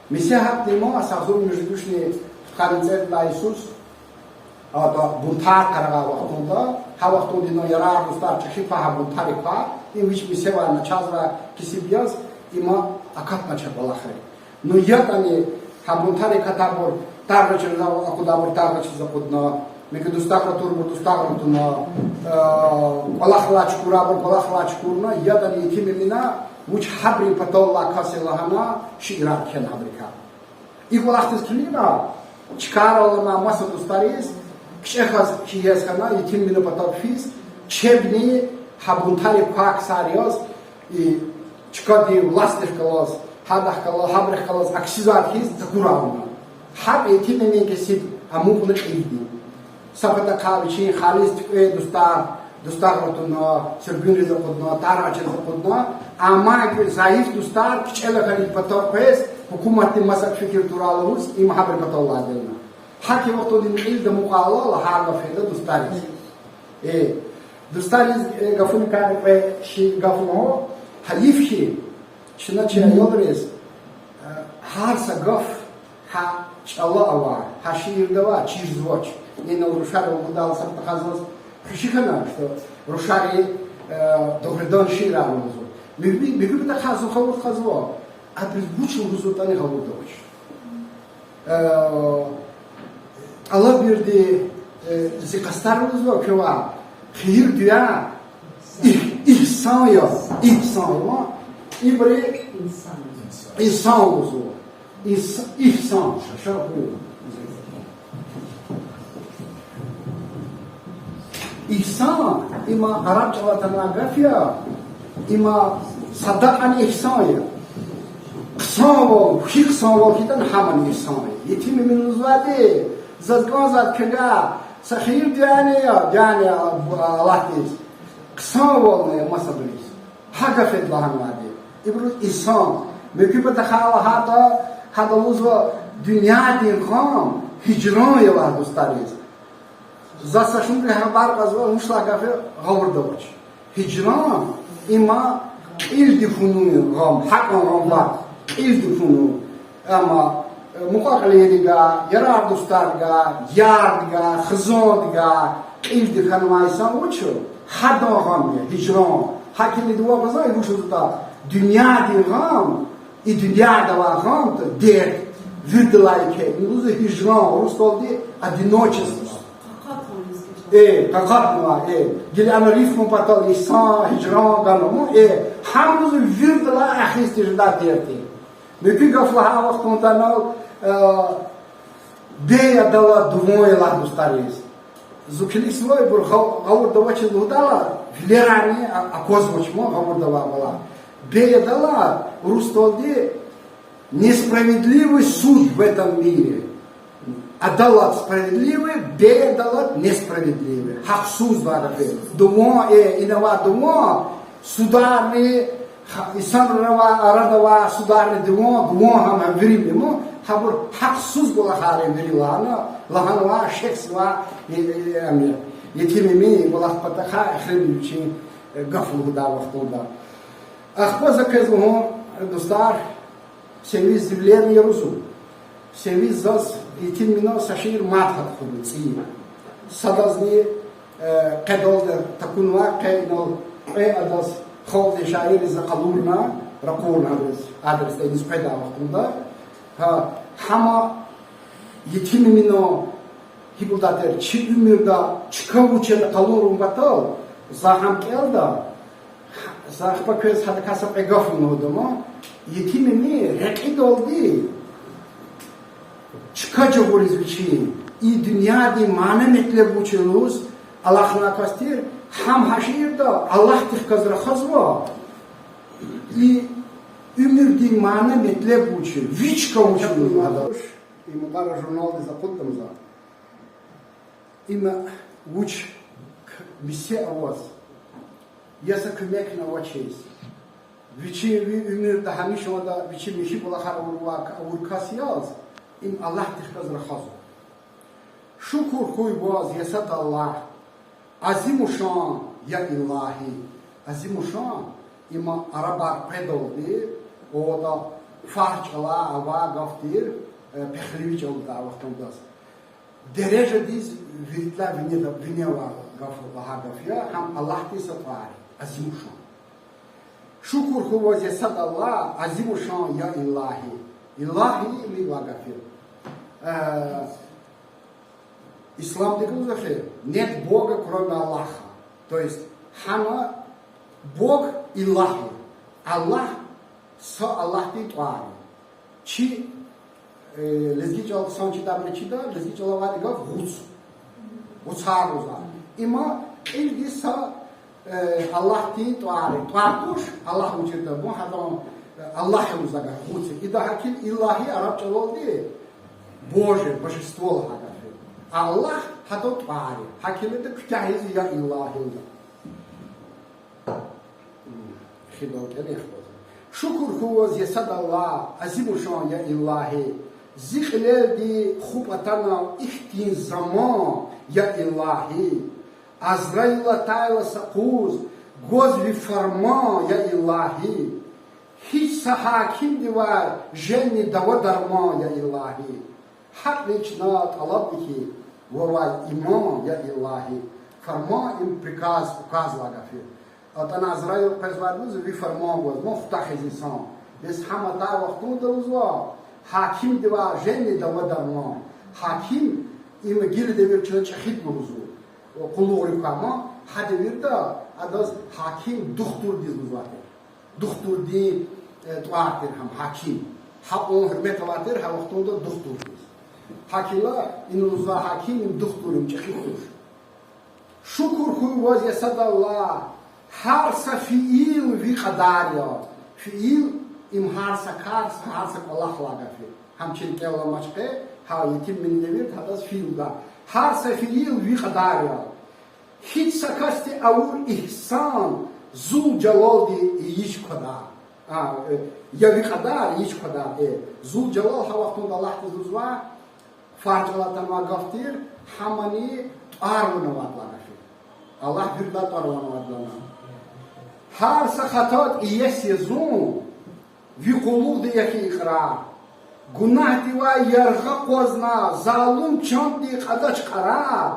Мисе гьатна има, агъзурни муьжуьд вишни пудкъанни цӀерид лагьай йисуз, ада бунтар къарагъай вахтунда, гьа вахтунда ина ярар-дустар чӀехи квай, гьа бунтарик квай, им вич Мисевай начагъзавай кесиб яз, има акатнач а кӀвалахри. Ну, ятӀани гьа бунтарик акатайбур таргъачиз акъуднавайбур таргъачиз акъудна, Муькуь дустагъра турбур дустагъра туна, э, кӀвалахрилай чукурбур кӀвалахрилай чукурна, ядани Етим Эмина вуч гьабурун паталлай кас я лагьана шиирар кхьена гьабурукай. И кӀвалахдиз килигна, чкайрал алама маса дустариз кичӀе хьиз хьана, Етим Эмина патав физ, чебни гьа бунтарив квай ксар яз, и чкадин властдихъ галаз, гьадахъ галаз, гьабурухъ галаз аксивзавайди хьиз такурай вуна. ГьакӀ Етим Эмин кесиб амукьна кьилди. Са патахъай вичин халис туькӀвей дустар дустагъра туна, суьргуьнриз акъудна, таргъачириз акъудна, амма куь зайиф дустар кичӀела хьана патав къвез, гьукуматдин масад фикир турай лугьуз, им гьабурун паталлай гална. ГьакӀ и вахтунда им кьилди амукьайла, лагьай гаф фейида дустариз. Э, дустариз, э, гафуникай кьве шиир гаф лугьун, гьайиф хьи, чна чи аялриз, э, гьар са гаф гьа чӀала авай, гьа шиирда авай чирзавач. Инал рушари лугьудайла са патахъай заз хвеши хьана, что рушари, э, дугъридан шиирар лугьузва. Муькуь, муькуь патахъай зун гъавурда кьазва, абуруз вуч лугьузватӀани гъавурда авач. Э, тӀалабирди, э, зи къастар лугьузва квевай, хийир-дуьа, игь-, игьсан я, игьсан я, ибуру инсан лугьузва. Инс-, игьсан, ша-, ша-, Игьсан, има араб чӀалал атанвай гаф я, има садакьани игьсан я. Хъсанвал, хъи хъсанвал хьайитӀани гьамани игьсан я. Етим Эмин лугьузвайди, заз кӀанзавайди квевай, са хийир-дуьани я, дуьани я Аллагьдиз. Хъсанвални я масабуруз. Гьа гаф я лагьанвайди. Ибуруз инсан. Муькуь патахъай лагьайтӀа, гьада лугьузва дуьньядин гъам гьижран я лагьай дустариз. За са шумудри хабар кьазва, вуч лагьай гаф я гъавурда авач. Гьижран, има кьилди хьунин гъам, гьакьван гъам ваъ, кьилди хьунин. Амма, э, мукьва-кьилийрикай, ярар-дустарикай, ярдикай, хизандикай кьилди хьанвай инсан вуч я? Гьадан гъам я, гьижран. Гьакимди вагъаза вуч лугьузватӀа, дуьньядин гъам, и дуьньяда авай гъам, то дерт, виридалай еке, лугьузва гьижран, урусдалди одиночество. Э, къакъатнава, э, гила ана рифма патал инсан, гьижран ганва, э, гьам лугьузва виридалай эхиз тежедай дерт я. Муькуь гаф лагьай вахтунда анал, э, бей адалат дуван я лагьай дустариз. Зун килигзава, ибур гъав-, гъавурда авачиз лугьудайла, вилерани а-, аквазвач ман гъавурда авай балай. Бей адалат, урусдалди несправедливый суд в этом мире. Адалат справедливый, бей адалат несправедливый. Гьахъсуз ва гаф я. Дуван, э, ина авай дуван, сударни, ха-, инсанрин ава-, арада авай сударни дуван, дуван гьам, гьам вири мимо, гьабур гьахъсуз кӀвалахар я вири лагьана, лагьанва, шехьзава, э, э, ам я. Етим Эмин кӀвалах патахъай эхиримжи вичин, э, гаф лугьудай вахтунда. Ахпа за квез лугьун, э, дустар, севиз зи вилерни я лугьузва. Севиз заз Етим Эмина са шиир мад гьатхуна цӀийи. Садазни, э, къедалди такунвай, къе инал кьве адаз халкьдин шаирриз за къалурна, ракъурна адаз, адресда иниз къведай вахтунда. Гьа, гьама Етим Эмина гьикӀ лугьудай тир, чи уьмуьрда чка вуч ятӀа къалурун патал, за гьам кӀелда, за ахпа квез гьадакай са кьве гаф лугьуда ман, Етим Эмин рекьидалди чка жагъуриз вичин, и дуьньядин мана-метлеб вуч я лугьуз алахънавай кас тир, гьам гьа шиирда Аллагьдихъ галаз рахазва, и уьмуьрдин мана-метлеб вуч я, ви чка вуч я лугьуз гьада. И мукьвара журналдиз акъудда за. Им вуч к-, месе аваз, я са куьмекни авачиз, вичи ви уьмуьрда гьамишанда вичи михьи кӀвалахар авурвай к-, авур кас яз, им Аллагьдихъ галаз рахазва. Шукур хьуй ваз, я сад Аллагь, азимушшан, я илагьи. Азимушшан, има арабар къведалди, о, атӀа фарс чӀалай авай гаф тир, э, пехлеви чӀалалди авахтандаз. Дережадиз виридалай винеда-, вине авай гаф, лагьай гаф я, гьам Аллагьдин са тӀвар я, азимушшан. Шукур хьуй ваз, я сад Аллагь, азимушшан, я илагьи. Илагьи муьгъ лагьай гаф я. Э, Исламди лугьузва хьи, нет Бога, кроме Аллаха. То есть, гьана Бог иллагь я. Аллагь са Аллагьдин тӀвар я. Чи, э, лезги чӀал хъсан чидайбуру чида, лезги чӀалай авайди гаф гъуц. Гъуцар лугьузва. Има кьилди са, э, Аллагьдин тӀвар я. ТӀвар туш, Аллагь вуч ятӀа, бу гьадан, э, Аллагь лугьузвай гаф гъуц я. Ида гьакӀ иллагь я, араб чӀалалди Боже, божество лагьай гаф я. Аллагь гьадан тӀвар я. ГьакӀ хьайила куьтягьиз я иллагь я. Хидал кӀани хбаз. Шукур хьуй ваз, я сад Аллагь, азимушан, я Иллагьи. Зи кьилелди хупӀ атана ихьтин заман, я Иллагьи. Азраил атайла са къуз, гваз ви фарман, я Иллагьи. Гьич са гьакимдивай жени дава-дарман, я Иллагьи. Гьакьни чна тӀалаб хьи, вавай иман, я Иллагьи. Фарман им приказ, указ лагьай гаф я. АтӀана Азраил къвезвайди лугьузва, ви фарман гваз, вун хутахиз инсан. Бес гьам атай вахтунда лугьузва, гьакимдивай жени дава-дарман. Гьаким, им гила девир чна чӀехиди лугьузва. Къуллугърик квай ма, гьа девирда адаз гьаким духтурдиз лугьузвай тир. Духтурдин, э, тӀвар тир гьам гьаким. Гьакьван гьуьрмет авай тир гьа вахтунда духтурдиз. ГьакӀ хьайила ина лугьузва гьаким, им духтур, им чӀехи туш. Шукур хьуй ваз, я сад Аллагь, гьар са фейил ви кьадар я. Фейил, им гьар са кар, гьар са кӀвалах лагьай гаф я. Гьам чи рикӀел аламач къе, гьа етим мени девирда гьадаз фейил га. Гьар са фейил ви кьадар я. Гьич са касди авур игьсан, Зулжалалди ийиз квадар. А, э, я ви кьадар, ийиз квадар, э. Зулжалал гьа вахтунда Аллагьдиз лугьузва, фарз чӀалай атанвай гаф тир, гьамани тӀвар-ван авайдалай гаф я. Аллагь виридалай тӀвар-ван авайдалай. Гьар са хатадин иеси я зун, ви къуллугъди я хьи икьрар. Гунагьдивай яргъа акъвазна, залум чандин кьадач кьарар.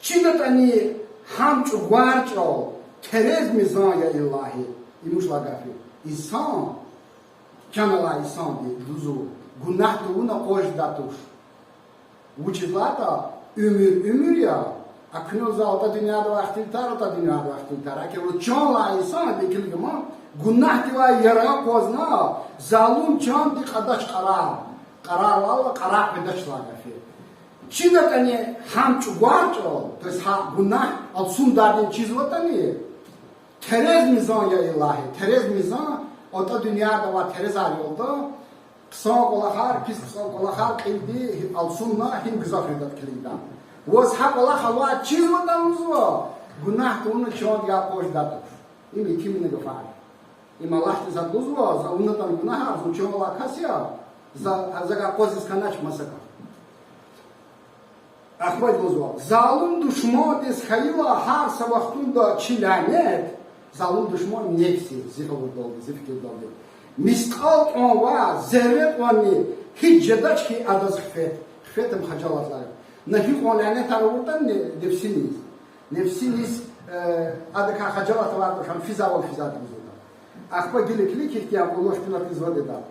ЧидатӀани гьам чӀугвар чӀал, терез-мизан, я Иллагьи. Им вуч лагьай гаф я? Инсан, чан алай инсанди лугьузва, гунагь тавуна акъваз жедай туш. Вучиз лагьайтӀа уьмуьр уьмуьр я, а куьне лугьузва атӀа дуьньядавай ихтилатар, атӀа дуьньядавай ихтилатар. ГьакӀ хьайила чан алай инсан, бес килигман, гунагьдивай яргъа акъвазна, залум чандин кьадач кьарар. Кьарар лагьайла кьарар къведач лагьай гаф я. ЧидатӀани гьам чӀугвар чӀал, то есть гьа гунагь алцумдайдини чизватӀани, терез-мизан, я Иллагьи, терез-мизан, атӀа дуьньядавай терезар я лугьуда, хъсан кӀвалахар, пис хъсан кӀвалахар кьилди алцумна гьим гзаф жедатӀа килигда. Ваз гьа кӀвалах авай чизватӀани лугьузва, гунагь тавуна чандивай акъваз жедай туш. Им итимна гафар. Им Аллагьдиз гьакӀ лугьузва, за авунатӀани гунагьар, зун чан алай кас я, за, за акъвазиз хьанач масакӀа. Ахпа лугьузва, залум душмандиз хьайила гьар са вахтунда чи лянет, залум душман нефс я, зи гъавурдалди, зи фикирдалди. Мискьал кьван ва зерре кьванни гьич жедач хьи адаз хифет. Хифет ам хажалат лагьай. На гьикьван лянетар авуртӀани не-, нефсиниз. Нефсиниз, э, адакай хажалат авай туш, ам физвайвал физвайди лугьузва. Ахпа гила килиг, ихьтин акьуллу ихтилатиз вад жеда.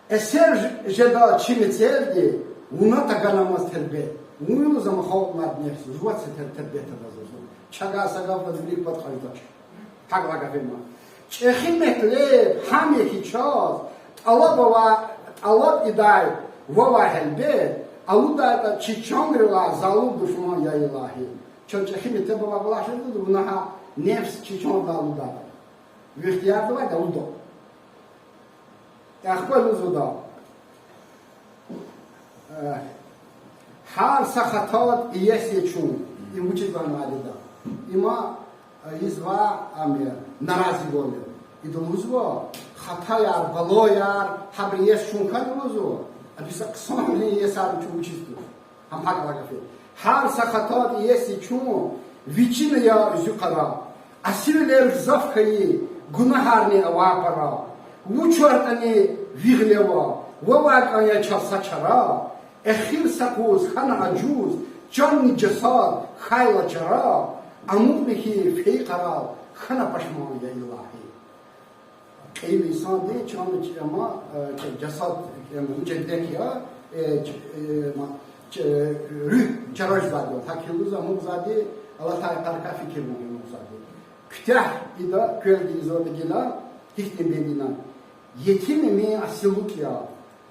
Эсер ж-, жеда чи мецелди, вуна таганамаз тербет. Вун лугьузва халкьнавай нефс, жуваз са тер-, тербет адаз лугьузва. Чавай са гаф ваз вилик пад кьаждач. ГьакӀ лагьай гаф я ма. ЧӀехи метлеб гьам я хьи чаз, тӀалаб ава-, тӀалаб ийидай вавай гьелбет, алудайтӀа чи чанрилай залум душман, я Иллагьи. Чан чӀехи метлеб авай кӀвалах жезва, вуна гьа нефс чи чанрилай алудайтӀа. Ви ихтиярда авайди алуда. Ахпа лугьузва, э, гьар са хатадин иеси я чун, им вучиз лагьанвайди я? Има, э, ийизвай ам я, наразивал я. Ида лугьузва, хатаяр, балаяр, гьабурун иеси чун хьана лугьузва, а бес хъсанвилин иесар чун вучиз туш? Гьам гьакӀ лагьай гаф я. Гьар са хатадин иеси я чун, вичина я уьзуькъара. Асивилер гзаф хьайи, гунагьарни авай пара. Вуч ватӀани ви гъилева, вавай кӀан я чаз са чара. Эхир са къуз хьана ажуз, чанни жасад хьайла чара. Амукьна хьи фейи къарал, хьана пашман, я Иллагьи. Кьейил инсанди чан, чан ама, э, ч-, жасад, э, вуч эдек я, э, ч-, э, ма, Ч-, руьгь чара жезвайдал, гьакӀ лугьуз, амукьзавайди, алатай йикъара фикир авун амукьзавайди. Куьтягь ида квелди ийизватӀа гила, гьихьтин бедина. Етим Эмин асил лукӀ я,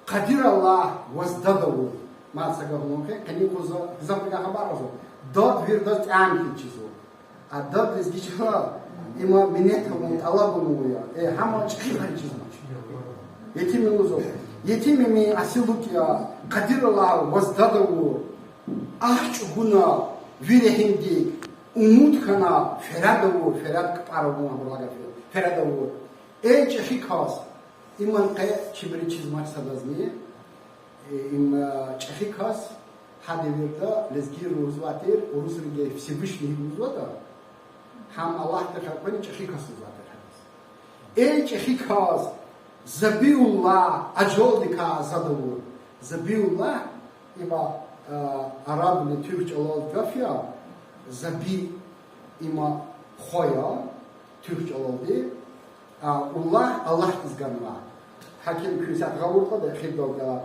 къадир Аллагь ваз дад авур. Мад са гаф лугьун хьи, къенин юкъуз гзафбурукай хабар авазва. Дад вирдаз тӀям хьиз чизва. А дад лезги чӀалал има минет авун, тӀалаб авун я. Э, гьам чӀехи хьиз чизмач. Етим Эмин лугьузва. Етим Эмин асил лукӀ я, къадир Аллагь ваз дад авур. Агь чӀугуна ви регьимдик, умуд хьана феряд авур, феряд кпӀар авун, абуру лагьай феряд, феряд авур. Эй чӀехи кас, иман къе чибури чизмач садазни, э, им, э, чӀехи кас, гьа девирда лезгийри лугьузвай тир, урусри Всевышний лугьузватӀа, гьам Аллагьдихъ элкъвена чӀехи кас лугьузвай тир гьадаз. Эй чӀехи кас, Забиуллагь ажалдикай азад авур. Забиуллагь, има, э, арабни туьрк чӀалал гаф я, Заби, има хва я, туьрк чӀалалди, а, Уллагь Аллагьдиз ганва. ГьакӀ куьн исятда гъавурда эхирдал галаз.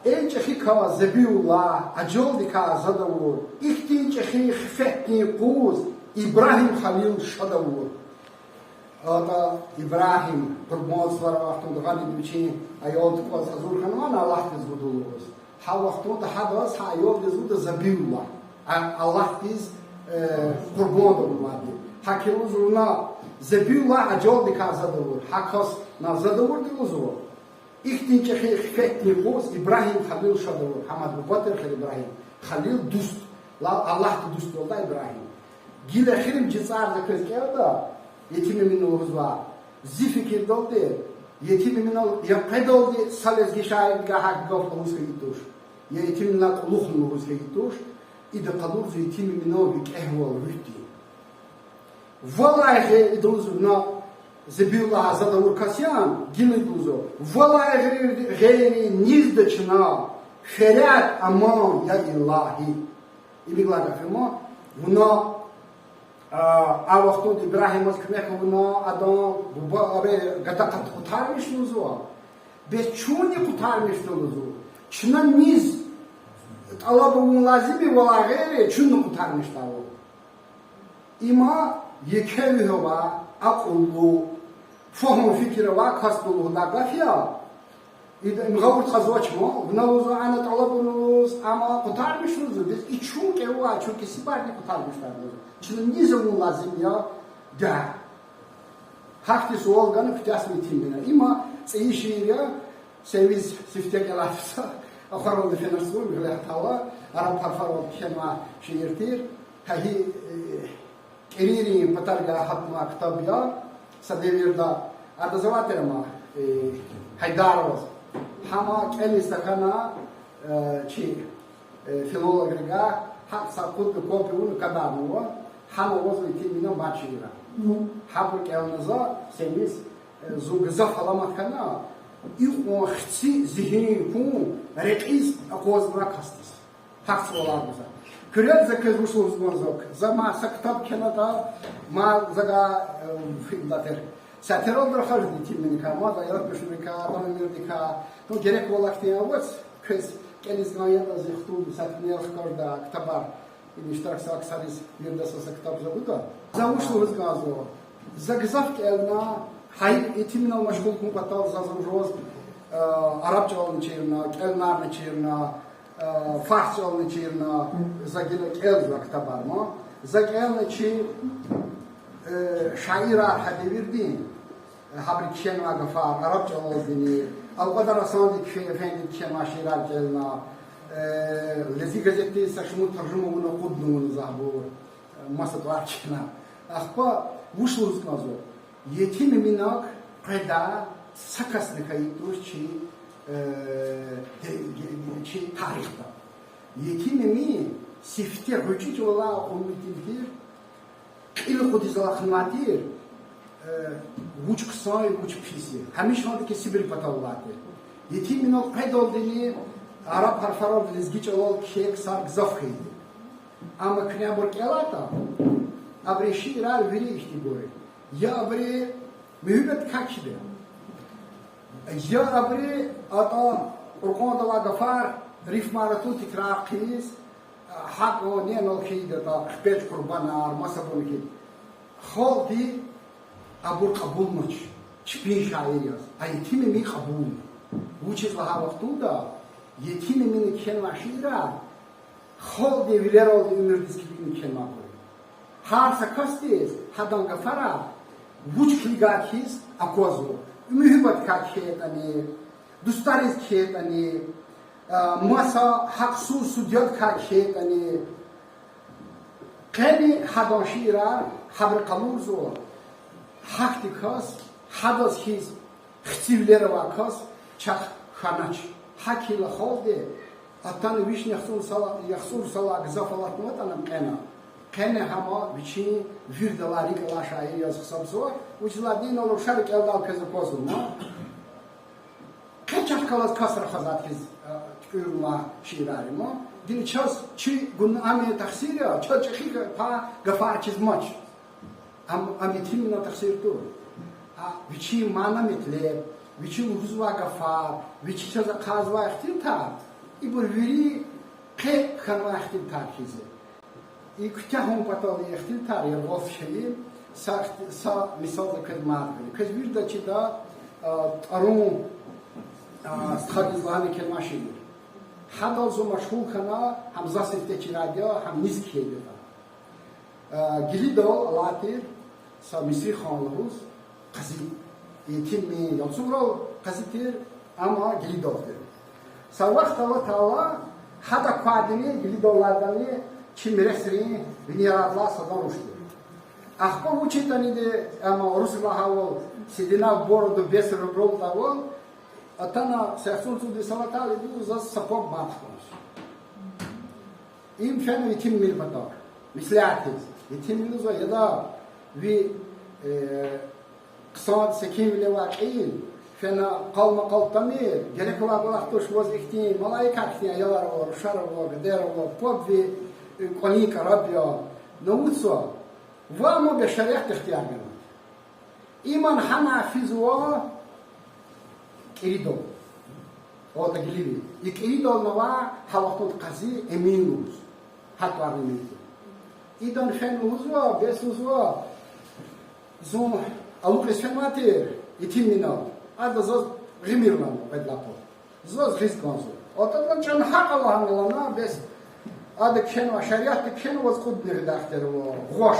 Эй чӀехи кас, Забиуллагь ажалдикай азад авур, ихьтин чӀехи хифетдин къуз Ибрагьим Халил шад авур. АтӀа Ибрагьим къурбанд сувар вахтунда гъанди вичин аялди кӀваз гьазур хьанвани Аллагьдиз гуда лугьуз. Гьа вахтунда гьадаз гьа аялдиз лугьуда Забиуллагь. А, Аллагьдиз, э, къурбанд авунвайди. ГьакӀ лугьуз вуна Забиуллагь ажалдикай азад авур. Гьа касни азад авурди лугьузва. Ихьтин чӀехи хифетдин къуз Ибрагьим Халил шад авур. Гьамад буба тир хьи Ибрагьим. Халил дуст. Ла-, Аллагьди дуствалда Ибрагьим. Гила эхиримжи цӀарни квез кӀелда, Етим Эмина лугьузва. Зи фикирдалди, Етим Эминал я къведалди са лезги шаирдикай гьакӀ гаф лугьуз хьайи туш, я Етим Эмина кьулухъни лугьуз хьайи туш, ида къалурзава Етим Эминан викӀегьвал, руьгьдин. Валай гъейри, ида лугьузва, вуна Забиуллагь азад авур кас яни, гила ида лугьузва, валай гъейри, гъейри низда чна феряд, аман, я Илагьи. Имик лагьай гаф я ма, вуна, а, а вахтунда Ибрагьимаз куьмек авуна, адан буба, абур гада къут-, къутармишна лугьузва. Бес чунни къутармишда лугьузва. Чна низ тӀалаб авун лазим я, валай гъейри, чунни къутармишда лугьузва. Има еке руьгь авай, акьуллу, фагьум-фикир авай касди лугьудай гаф я. Ида им гъавурда кьазвач ма, вуна лугьузва ана тӀалабун лугьуз, амма къутармишна лугьузва, бес и чун кӀевай, чун кесибарни къутармишда лугьузва. Чна низ авун лазим я, да. Гьахьтин суал гана куьтягьзава Етим Эмина. Има цӀийи шиир я, севиз сифте кӀелайтӀа са, ахварални фенач зун, гъиле гьатала, араб гьарфаралди кхьенвай шиир тир. Гьа и, э, кӀерийрин патаригай гьатнавай ктаб я, са девирда адаз авай тир ама, э, Гьайдароваз. Гьам кӀелиз тахьана, э, чи, э, филологрикай, гьакӀ са кьуд копия авуна кадарнава, гьам авазва Етим Эминан бязи шиирар. Гьабур кӀелна за, севиз, э, зун гзаф аламат хьана, икьван хци зигьин хьун рекьиз акъвазнавай касдиз. Гьахьтин суалар гузва. Куьрелди за квез вуч лугьуз кӀанзава, за мад са ктаб кхьенатӀа, мад за гьа, э, фидатер. Са тералдра хажди Етим Эминикай, мад Яратмишуникай, Дамамирдикай. Ну, герек кӀвалах хьтин авац, квез кӀелиз кӀан ятӀа зи хтулди са тӀимил хкажда ктабар. Им иштиракзавай ксариз вирдаз са ктаб за гуда. За вуч лугьуз кӀанзава. За гзаф кӀелна, гьа и Етим Эминал машгъул хьун патал заз вужваз, э, араб чӀалални чирна, кӀелунарни чирна, э, фарс чӀалални чирна, за гила кӀелзавай ктабар ма. За кӀелна чи, э, шаирар гьа девирдин, э, гьабуру кхьенвай гафар, араб чӀалалдини, Алкьвадар Гьасанди кхье-, фенди кхьенвай шиирар кӀелна, э, Лезги газетдин са шумуд таржума авуна акъуднава за гьабур, э, маса тӀвар кхьена. Ахпа вуч лугьуз кӀанзава. Етим Эминак къведай са касни хьайи туш чи, э, де-, чи тарихда. Етим Эмин сифте гъвечӀи чӀавалай акьуллу итим тир, кьил акъудиз алахънавай тир, э, вуч хъсан я, вуч пис я. Гьамиша кесибрин патал алай тир. Етим Эминал къведалдини араб гьарфаралди лезги чӀалал кхьей ксар гзаф хьайиди. Амма куьне абур кӀелайтӀа, абурун шиирар вири ихьтинбур я. Я абуру муьгьуьббат качида, я абуру атӀа Къуръанда авай гафар, Рифмар атун тикрар хъийиз, гьакӀ неинал хьайидатӀа, хпеж къурбанар, масабур хьайи. Халкьди абур кьабулнач, чпин шаир яз. А Етим Эмин кьабулна. Вучиз лагьай вахтунда Етим Эминан кхьенвай шиирар халкьдин вилералди уьмуьрдиз килигна кхьенвайбур я. Гьар са касдиз гьадан гафарай вуч килигайтӀа хьиз аквазва. Муьгьуьббатдикай кхьейтӀани, дустариз кхьейтӀани, маса гьахъсуз судьядикай кхьейтӀани, къени гьадан шиирар гьабуру къалурзава, гьахьтин кас, гьадаз хьиз хцивилер авай кас чахъ хьанач. ГьакӀ хьайила халкьди атана вишни яхцӀур сала, яхцӀур сала гзаф алатнаватӀани кьена. Къени гьам вичин виридалай рикӀ алай шаир яз гьисабзава, вучиз лагьайтӀа инал руша рикӀелай квез аквазва ман. Къе чахъ галаз кас рахазвайди хьиз туькӀуьрнавай шиирар я ман. Гила чаз чи гунагь, ам тахсир я, чаз чӀехи гафар, гафар чизмач. Ам, ам Етим Эминан тахсир туш. А вичин мана-метлеб, вичи лугьузвай гафар, вичи чаз ахъайзавай ихтилатар, ибур вири къе хьанвай ихтилатар хьиз я. И куьтягьун патал и ихтилатар яргъаз хьайи са, са мисал за квез мад гъида. Квез вирида чида, а, ТӀарун, а, стхадиз лагьана кхьенвай шиир. Гьадал зун машгъул хьана, гьам за сифте чирайди я, гьам низ кхьейди я. Э, Гилидал алай тир са Мисрихан лугьуз къази. Етим Эмин Ялцуграл къази тир, амма Гилидал тир. Са вахт алатайла, гьада квайдини, Гилидал алайдини чи миресрин вини яргъалай садан руш тир. Ахпа вуч ятӀани, ам урусри лагьайвал, седина в бороду, бес в ребро лугьузвайвал, атана са яхцӀурни цӀуд йис алатайла, ида заз сапаб мад хьанач. Им фена Етим Эмин патав. Меслят ийиз. Етим Эмин лугьузва: я дада, ви, э, хъсан секинвиле авай кьил фена къал-макъал тамир, герек авай кӀвалах туш, ваз ихьтин малаикар хьтин аялар ава, рушар ава, гадаяр ава, паб ви, э, кӀвалин кӀараб я. Ну вуч я, ва ма бес шариат ихтияр гана. Иман гьана физва КӀиридал. О, дагиливи. И КӀиридал нава гьа вахтунда къази Эмин лугьуз. Гьа тӀварни Эмин. Идан фена лугьузва, бес лугьузва, зун алукьиз фенвай тир Етим Эминал. Ада заз гъимир лагьана кьвед лапа. Заз гъиз кӀанзава. Атана чӀал гьакӀ лагьана лагьана, бес ада кхьенва, шариатди кхьенва, ваз кьудни гъидай ихтияр ава, гъваш.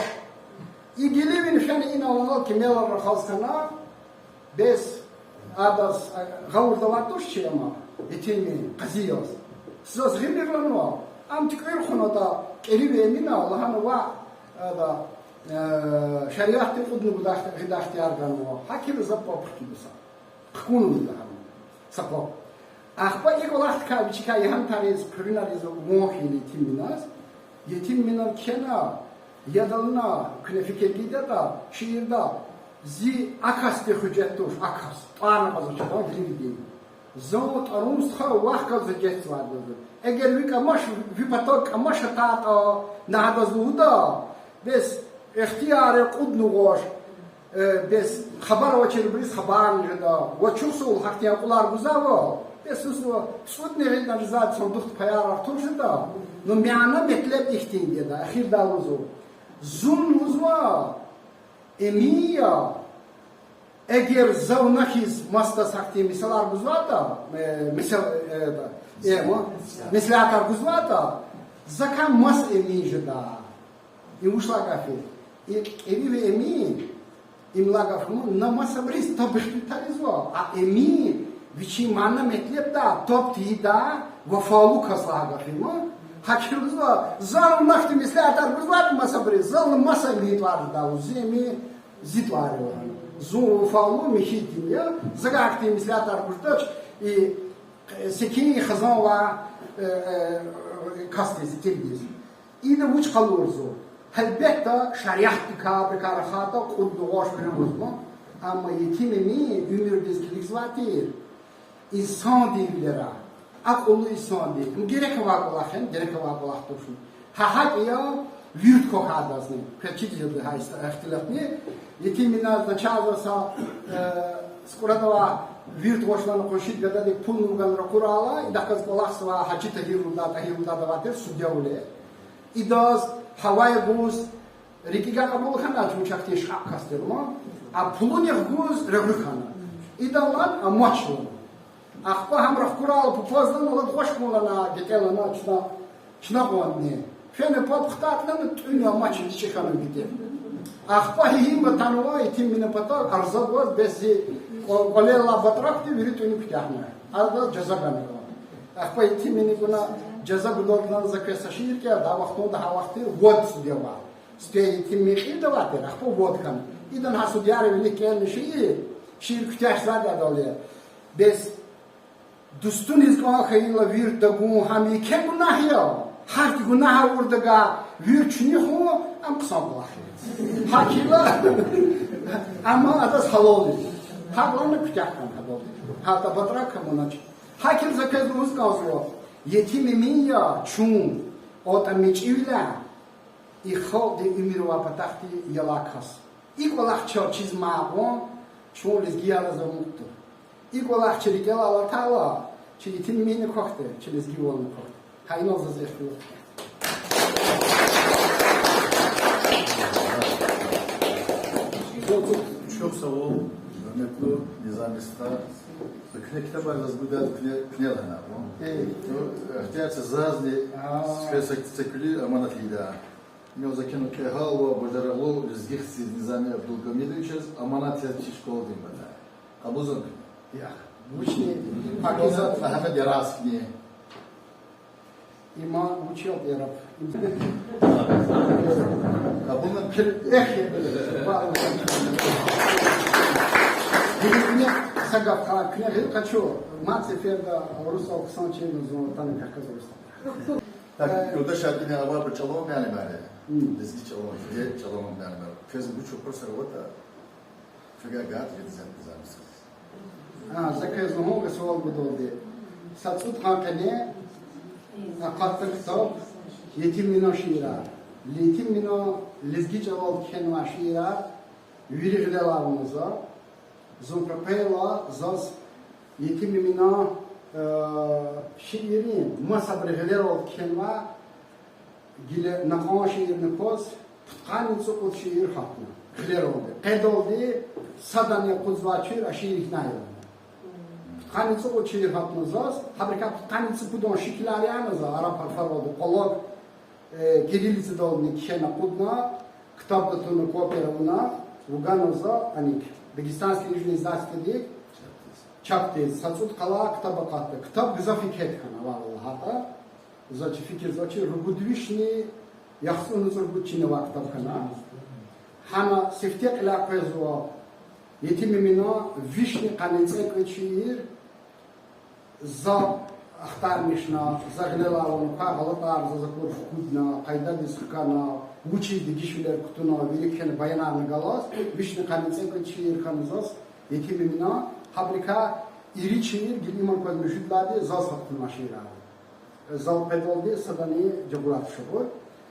И гилив фена инал-анал кимелар рахаз хьана, бес адаз, а, гъавурда авай туш чи ама, Етим Эмин, къази яз. Заз гъимир лагьанва, ам туькӀуьр хьанатӀа КӀириви Эмина лагьанва, ада, э, шариатди кьудни гъидай ихтияр ганва. Гьакила за паб хкида са. Хкун лугьуда гьам. Са паб. Ахпа и кӀвалахдикай вичикай ягьан тариз, куьруьнариз ван хьайила Етим Эминаз, Етим Эминан кхьена, я дада, куьне фикир гайитӀа, шиирда зи а касди гьуьжет туш, а кас, тӀварни къвезвачтӀа, гилидин. Зун ТӀарун стха вахъ галаз гьуьжетзавайди я. Эгер ви кӀамаш, ви патав кӀамаш атайтӀа, на гьадаз лугьуда, бес ихтияр я кьудни гъваш, э, бес хабар авачирбуруз хабарни жеда, ва чухсагъул гьахьтин акьулар гузвайвал, бес лугьузва, цӀудни гъида ризад сандухда паяр артур жеда, ну мана-метлеб ихьтинди я, ахирда лугьузва. Зун лугьузва, Эмин я, эгер за вуна хьиз масадаз гьахьтин меслятар гузватӀа, э, месел-, э, да, э, ма, меслятар гузватӀа, закай маса Эмин жеда. Им вуч лагьай гаф я? И КӀириви Эмин, им лагьай гаф я, на масабуруз таб ихтилатарзава, а Эмин вичин мана-метлебдай таб тийидай вафалу кас лагьай гаф я. Гьакила лугьузва, за вуна хьиз меслятар гузватӀа масабуруз, за вуна маса Эмин тӀвар жеда, зи Эмин зи тӀвар я. Зун вафалу, михьи Эмин я, закай гьахьтин меслятар гузвач, и, э, секин, хизан авай, э, э, касдиз, Етим Эминдиз. Ида вуч къалурзава? Гьелбетда, шариатдикай, абурукай рахайтӀа, кьудни гъваш вири лугьузва. Амма Етим Эмин уьмуьрдиз килигзавай тир инсандин вилерай, акьуллу инсандин. Им герек авай кӀвалах я, герек авай кӀвалах тушни. Гьа гьакӀ я вирт квахьайдазни. Квез чидач гьа ихтилатни. Етим Эминаз начагъзава са, э, СкӀурада авай Вирт вашлана къуншид гададик пул нуган ракъурайла, идахъ галаз кӀвалахзавай Гьажи Тагьир лугьудай, Тагьир лугьудайвал тир, судья виле. Идаз гьавая гуз, рикӀига кьабул хьана, чун чахъ тир шкьакь кас тир ма. А пулунихъ гуз регъуь хьана. Идан лагьана амачла. Ахпа гьам рахкурайла папазни, алад хваш кьуна, гетелана, чна, чна кьванни. Фена паб хтайтӀани, тӀуьна амач, чӀехи хьана гетел. Ахпа гьим атанва, итимина патал арза гваз, бес зи кӀва-, кӀвалелай батракди вири тӀуьни куьтягьна. Адаз жаза гана кӀан. Ахпа итимини кьуна жаза гудалди за квез са шиир кӀелда, а вахтунда гьа вахтунда вад судья ава. Сифте итимин кьилди авай тир, ахпа вад хьана. Идан гьа судьяри вилик кӀелна шиир, шиир куьтягьзавайди адал я. Бес дустуниз кӀан хьайила вирт тагун, гьам еке гунагь я. Гьахьтин гунагь авурдага вирт чуьнуьхун, ам хъсан кӀвалах я. Гьакила, амма адаз гьалал я. Гьакӏ лагьана куьтягь хьана гьадал. Гьатта батрак хьаманач. Гьакила за квез лугьуз кӀанзава, Етим Эмин я чун, атӀа мичӀивиляй, и халкьдин уьмуьр авай патахъди ялай кас. И кӀвалах чаз чиз ман кьван, чун лезгияр за амукьда. И кӀвалах чи рикӀелай алатайла, чи Етим Эминни квахьда, чи лезгивални квахьда. Гьа инал заз ихтилат. Чухсагъул, гьуьрметлу Низами стха. Куьне ктабар заз гудай, куьне, куьне лагьана. Э. Ну, ихтияр це, зазни, а, са, са куьлуь аманат ийида. Ина за кхьенва кьегьал ва бажарагълу лезги хциз Низами Абдулгьамидовичаз аманат яз чи школадин патай. Кьабулзава куьне? Я. Вучни, Пакизат Мегьамед Ярасовни. Има вуч я, яраб? Кьабулна кир, эх, я. Ва-, Диликни са гаф кьа, куьне гъил къачу, мад сеферда урусал хъсан чирна зун атана Кавказ Урусатда. Так, э, юлдашар, ина авайбур чӀалан муаллимар я. Мм. Лезги чӀалан, лезги чӀалан муаллимар. Квез вуч вопросар аватӀа, фига гад, гидизат низамсиз. А, за квез лугьун, суал гудалди. Са цӀуд къан къене акъатда ктаб Етим Эминан шиирар. Етим Эминан лезги чӀалал кхьенвай шиирар вири гъилелай авуна за. Зун къекъвейла заз Етим Эминан, э, шииррин масабуру гъилералди кхьенвай гила накьан шиирни кваз, пудкъанни цӀукьуд шиир гьатна гъилералди. Къедалди садани акъудзавай чир а шиир ихьтин я. Пудкъанни цӀукьуд шиир гьатна заз, гьабурукай пудкъанни цӀипудан шикилар яна за, араб гьарфаралди къвалав, э, кириллицадални кхьена акъудна, ктабда туна, копияр авуна, вугана за аник, Дагестанский книжный издательстводик чап тир, са цӀуд къалай ктаб акъатда. Ктаб гзаф еке хьана, валлагь, гьатта. За чи фикирзавачир, ругуд вишни яхцӀурни цӀуругуд чин авай ктаб хьана. Гьана сифте кьиляй къвезва Етим Эминан вишни къанни цӀекӀуьд шиир, за ахтармишна, за гъилелай авуна, квай гъалатӀар заз акур хкудна, къайдадиз хкана, вучиз дегишвилер кутуна, вири кхьена баянарна галаз, вишни къанни цӀекӀуьд шиир хьана заз Етим Эминан, гьабурукай ирид шиир гила им кваз муьжуьд лагьайди заз гьатнавай шиирар. Зал къедалди садани жагъурар тушагъур.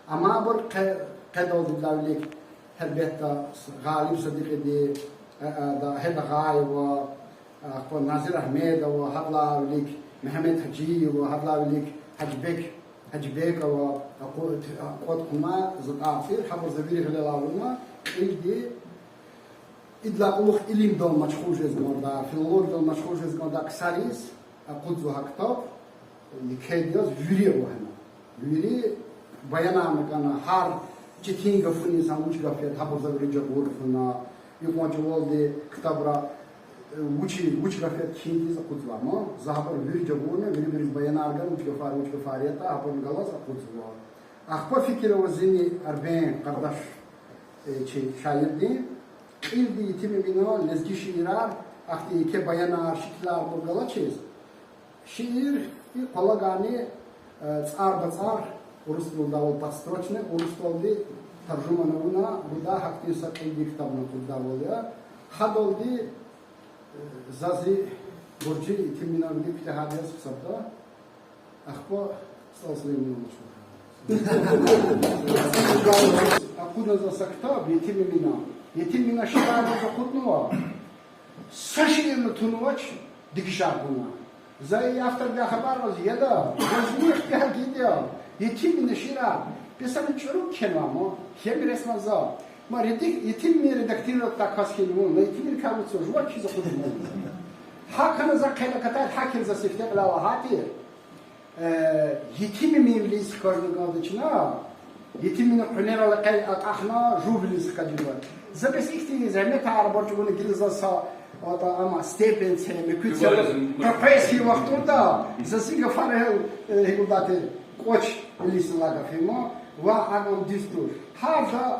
Амма абур къе-, къедалдилай вилик, гьелбетда, Гъалиб Садикьиди, э, э, да, Гьеда Агъаева, э, ахпа Назир Агьмедова, гьадалай вилик Мегьамед Гьажиева, гьадалай вилик Гьажибек, Гьажибекова, акъу-, акъваз кьуна затӀар тир, гьабур за вири гъилелай авуна, кьилди, идалай кьулухъ илимдал машгъул жез кӀанда, филологиядал машгъул жез кӀанда ксариз акъудзава гьа ктаб, екеди яз вири ава гьана. Вири баянарна кӀанда, гьар четин гафуниз гьам вуч гаф ятӀа, гьабур за вири жагъур хьана, икьван жувалди ктабра, э, вучи, вуч гаф ятӀа кхьиндиз акъудзава, ма, за гьабур вири жагъурна, вири-вириз баянар гана, вуч гафар, вуч гафар ятӀа, гьабурни галаз акъудзава. Ахпа фикир ава зини Арбен Къардаш, э, чи шаирдин, кьилди Етим Эминан лезги шиирар, ахьтин еке баянар, шикилар абур галачиз, шиир и къвалав гайи, э, цӀар-бацӀар, урус лугьудайвал подстрочник, урусдалди таржума авуна, гудай гьахьтин са кьилдин ктабни акъуддайвал я. Гьадалди, э, за зи буржи Етим Эминан вилик куьтягьайди яз гьисабда. Ахпа СтӀал Сулейманович. Акъудна за са ктаб Етим Эминан. Етим Эминан шиирар акъуднава. Са шиирни тунвач дегишарна. За и автордивай хабар гъиз, яда, заз ихтияр гайиди я, етимрин шиирар, бес ам чӀуру кхьенва ма, кхьенмир ресма за. Ма редак-, етимрин редактировать авай кас хьанва, на етимрикай вуч, жувак хьиз акъудна. ГьакӀ хьана за хъел акатайди, гьакӀ хьана за сифте кьилел лагьайтӀа, э, етимрин вилиз хкажна кӀанда чна, етимрин къуьнерал кьел акьахна, жув вилиз хкажна. За бес ихьтин зегьметар авуна гила заз са, атӀа, ама степень це, муькуь це, къекъвез хьайи вахтунда, за зи гафар, э, гьикӀ лугьудатӀа, кӀвач илисна лагьай гаф я ма, ва ам дуьз туш. Гьар са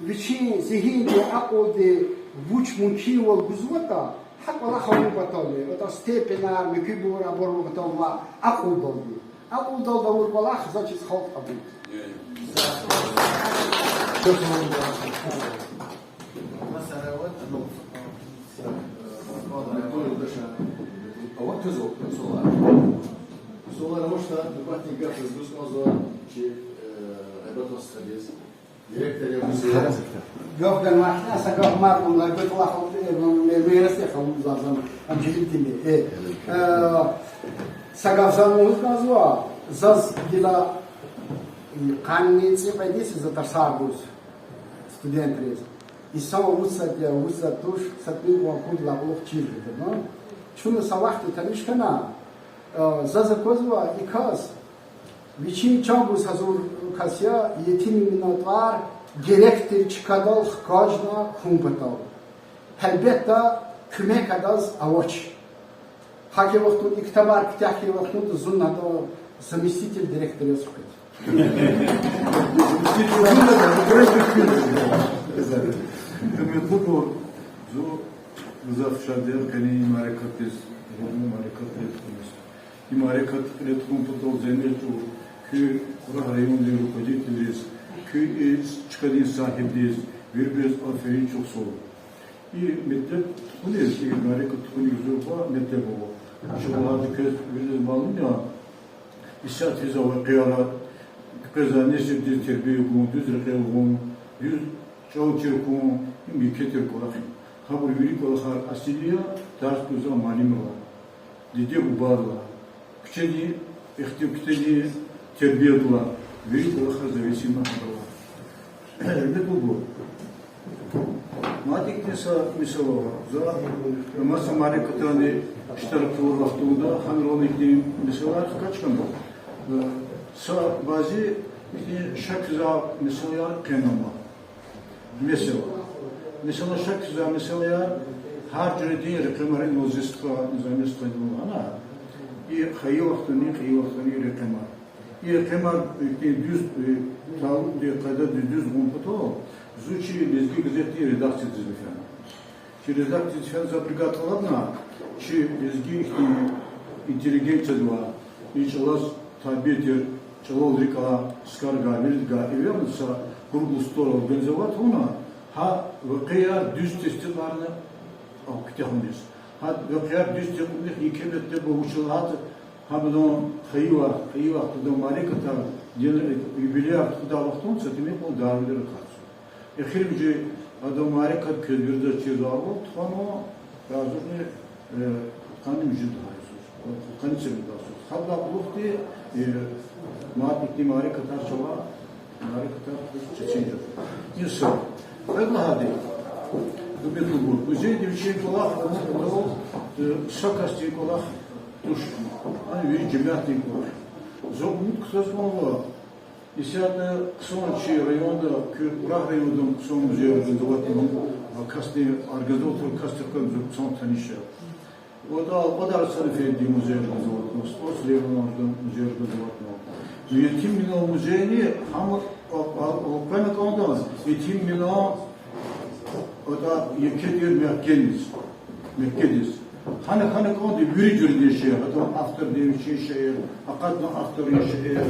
вичин зигьинди, акьулди вуч мумкинвал гузватӀа, гьа кӀвалах авун патал я, атӀа степенар, муькуьбур абурун патал ва акьулдалди. Акьулдалди авур кӀвалах заз чиз халкь абур. Суалар авачтӀа, нубатдин гаф гуз кӀанзава чи, э, гъайбатан стхадиз. Директор я музея. Гаф ганвай хьи, са гаф мад лугьун, гьелбетда, лугьун, э, ме-, мерас я халу зазан, ам жегьил тир я, э. Э, са гаф заз лугьуз кӀанзава, заз гила, э, къанни цӀикьвед йис я за тарсар гуз студентриз. Инсан вуч затӀ я, вуч затӀ туш, са тӀимил ван куд лакълух чир жеда, ну. Чун са вахтунда таниш хьана, э, заз аквазва и кас, вичин чан гуз гьазур кас я, етимрин тӀвар директор чкадал хкажна хьун патал. Гьелбетда, куьмек адаз авач. ГьакӀ хьайи вахтунда, и ктабар куьтягь хьайи вахтунда зун гьадан заместитель директор яз хкведа. Гьуьрметлубур, зун гзаф шад я къенин мярекатдиз, гьа мярекат кьиле тухуниз. И мярекат кьиле тухун патал зегьмет чӀугур куь Кьурагь райондин руководительриз, куь и чкадин сагьибдиз, вирибуруз аферин чухсагъул. И мектеб тухуниз, и мярекат тухуниз зурба мектеб ава. Иншаллагь, гьада квез виридаз малум я, исятда физвай вакъиаяр, къе за несилдиз тербия гун, дуьз рекьел гъун, дуьз чӀал чир хьун, им еке тир кӀвалах я. Гьабур вири кӀвалахар асил я, тарс гузвай муаллимрилай, диде-бубайрилай, куьчедин ихтилат, куьчедин тербиядилай, вири кӀвалахар зависим я гьабурулай. Гьуьрметлубур, мад ихьтин са месэла ава. За маса мярекатарни иштирак авур вахтунда гьанрилай ихьтин месэлаяр хкаж хьана. Са бязи ихьтин шак физвай месэлаяр хъена ама. Месела. Месела, шак физвай меселаяр, гьар жуьредин рекьемар инал зи стха, зи стхадин лагьана. И хайи вахтунин, кьейи вахтунин рекьемар. И рекьемар ихьтин дуьз, э, талукьдин къайдада дуьз гъун патал, зун чи Лезги газетдин редакциядиз фена. Чи редакциядиз фена, за бригададай тӀалабна, чи лезги ихьтин интеллигенциядивай, и чӀалаз табий тир, чӀалал рикӀ алай, скарга, виридга эверна са круглый стол организовать авуна, гьа вакъияр дуьз тестикьарна куьтягьуниз. Гьа вакъияр дуьз тестикьарна, еке мектеб вуч лагьайтӀа, гьабурун хайи вахт, хайи вахт адан мярекатар, день, юбилеяр тухудай вахтунда са тӀимил кьван дарвилер акатзава. Эхиримжи адан мярекат квез виридаз чирзавайвал тухванва, гьазурни, э, кьудкъанни муьжуьд лагьай йисуз, кьудкъанни цӀемуьд лагьай йисуз. Гьадалай кьулухъди, э, мад ихьтин мярекатар чалай, мярекатар чечен жеда. Инсан. Кьвед лагьайди, гьуьрметлубур, музейди вичин кӀвалах, э, са касдин кӀвалах туш, а вири жемятдин кӀвалах. Зун умуд кутаз кӀанзава, исятда хъсан чи районда, куь Кьурагь районда хъсан музей организовать авун, а касдин организовать авур касдихъ галаз зун хъсан таниш я. Ада, ада Арсанэфендидин музей организовать авунва, Спас Левоновидин музей организовать авунва. Етимрин музейни гьам, а, а, а, къвена кӀанда, Етимрин, ада еке тир мягьтелдиз, мягьтелдиз. Гьана, гьана кӀанда вири жуьредин шиир, гьадан автордин вичин шиир, акъатна авторрин шиир,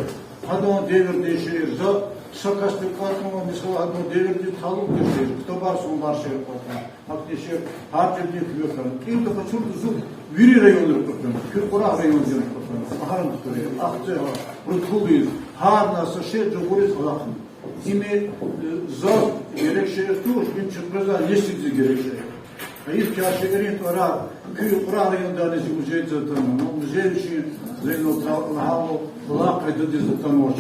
гьадан девирдин шиир, за са касдихъ кӀватӀна, месела, гьадан девирдиз талукь тир шиир, ктабар, сувар, шиир кӀватӀна. Гьахьтин шиир гьар жуьредин куьмекар. Кьилди къачуртӀа, зун вири районрихъ кӀватӀна, куь Кьурагь райондин кӀватӀна, Агьарамдхуьре, Ахцегьа, Рутулиз, гьарна са шиир жагъуриз алахъна. Им, э, заз герек шиир туш, им чи къвезвай несилдиз герек шиир. Гьайиф, чаз шиирин тӀварар куь Кьурагь райондани зи музейдиз атанва, ну, музей вичин зайнал та-, лагьайвал, алакъа къайдадиз атанвач,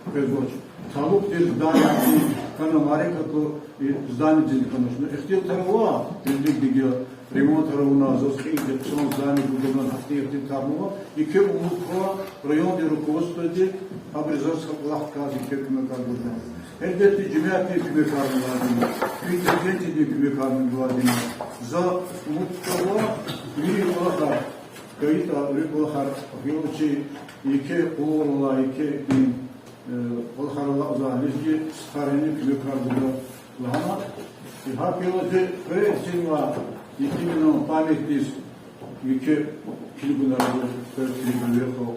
къвезвач. Талукь тир зданиедин хьана, мярекатдин зданиедин хьанач. Ну, ихтилатар ава, вилик диге ремонтар авуна, заз кьилди хъсан здание гудална, гьахьтин ихтилатарни ава. Еке умуд ква, райондин руководстводи гьабуруз заз кӀвалахдай еке куьмекар гуда. Гьелбетда, жемятдин куьмекарни лазим я, куь президентдин куьмекарни лазим я. За умуд кутазва, вири кӀвалахар гайитӀа, вири кӀвалахар гайитӀа, чи еке къуллугърилай, еке дин, э, кӀвалахар алакьзавай лезги стхайрини куьмекар гуда лагьана. И гьакӀ хьайила, зи къе эцигнавай Етим Эминан памятдиз еке килигунар гуз, къе килигун вехо.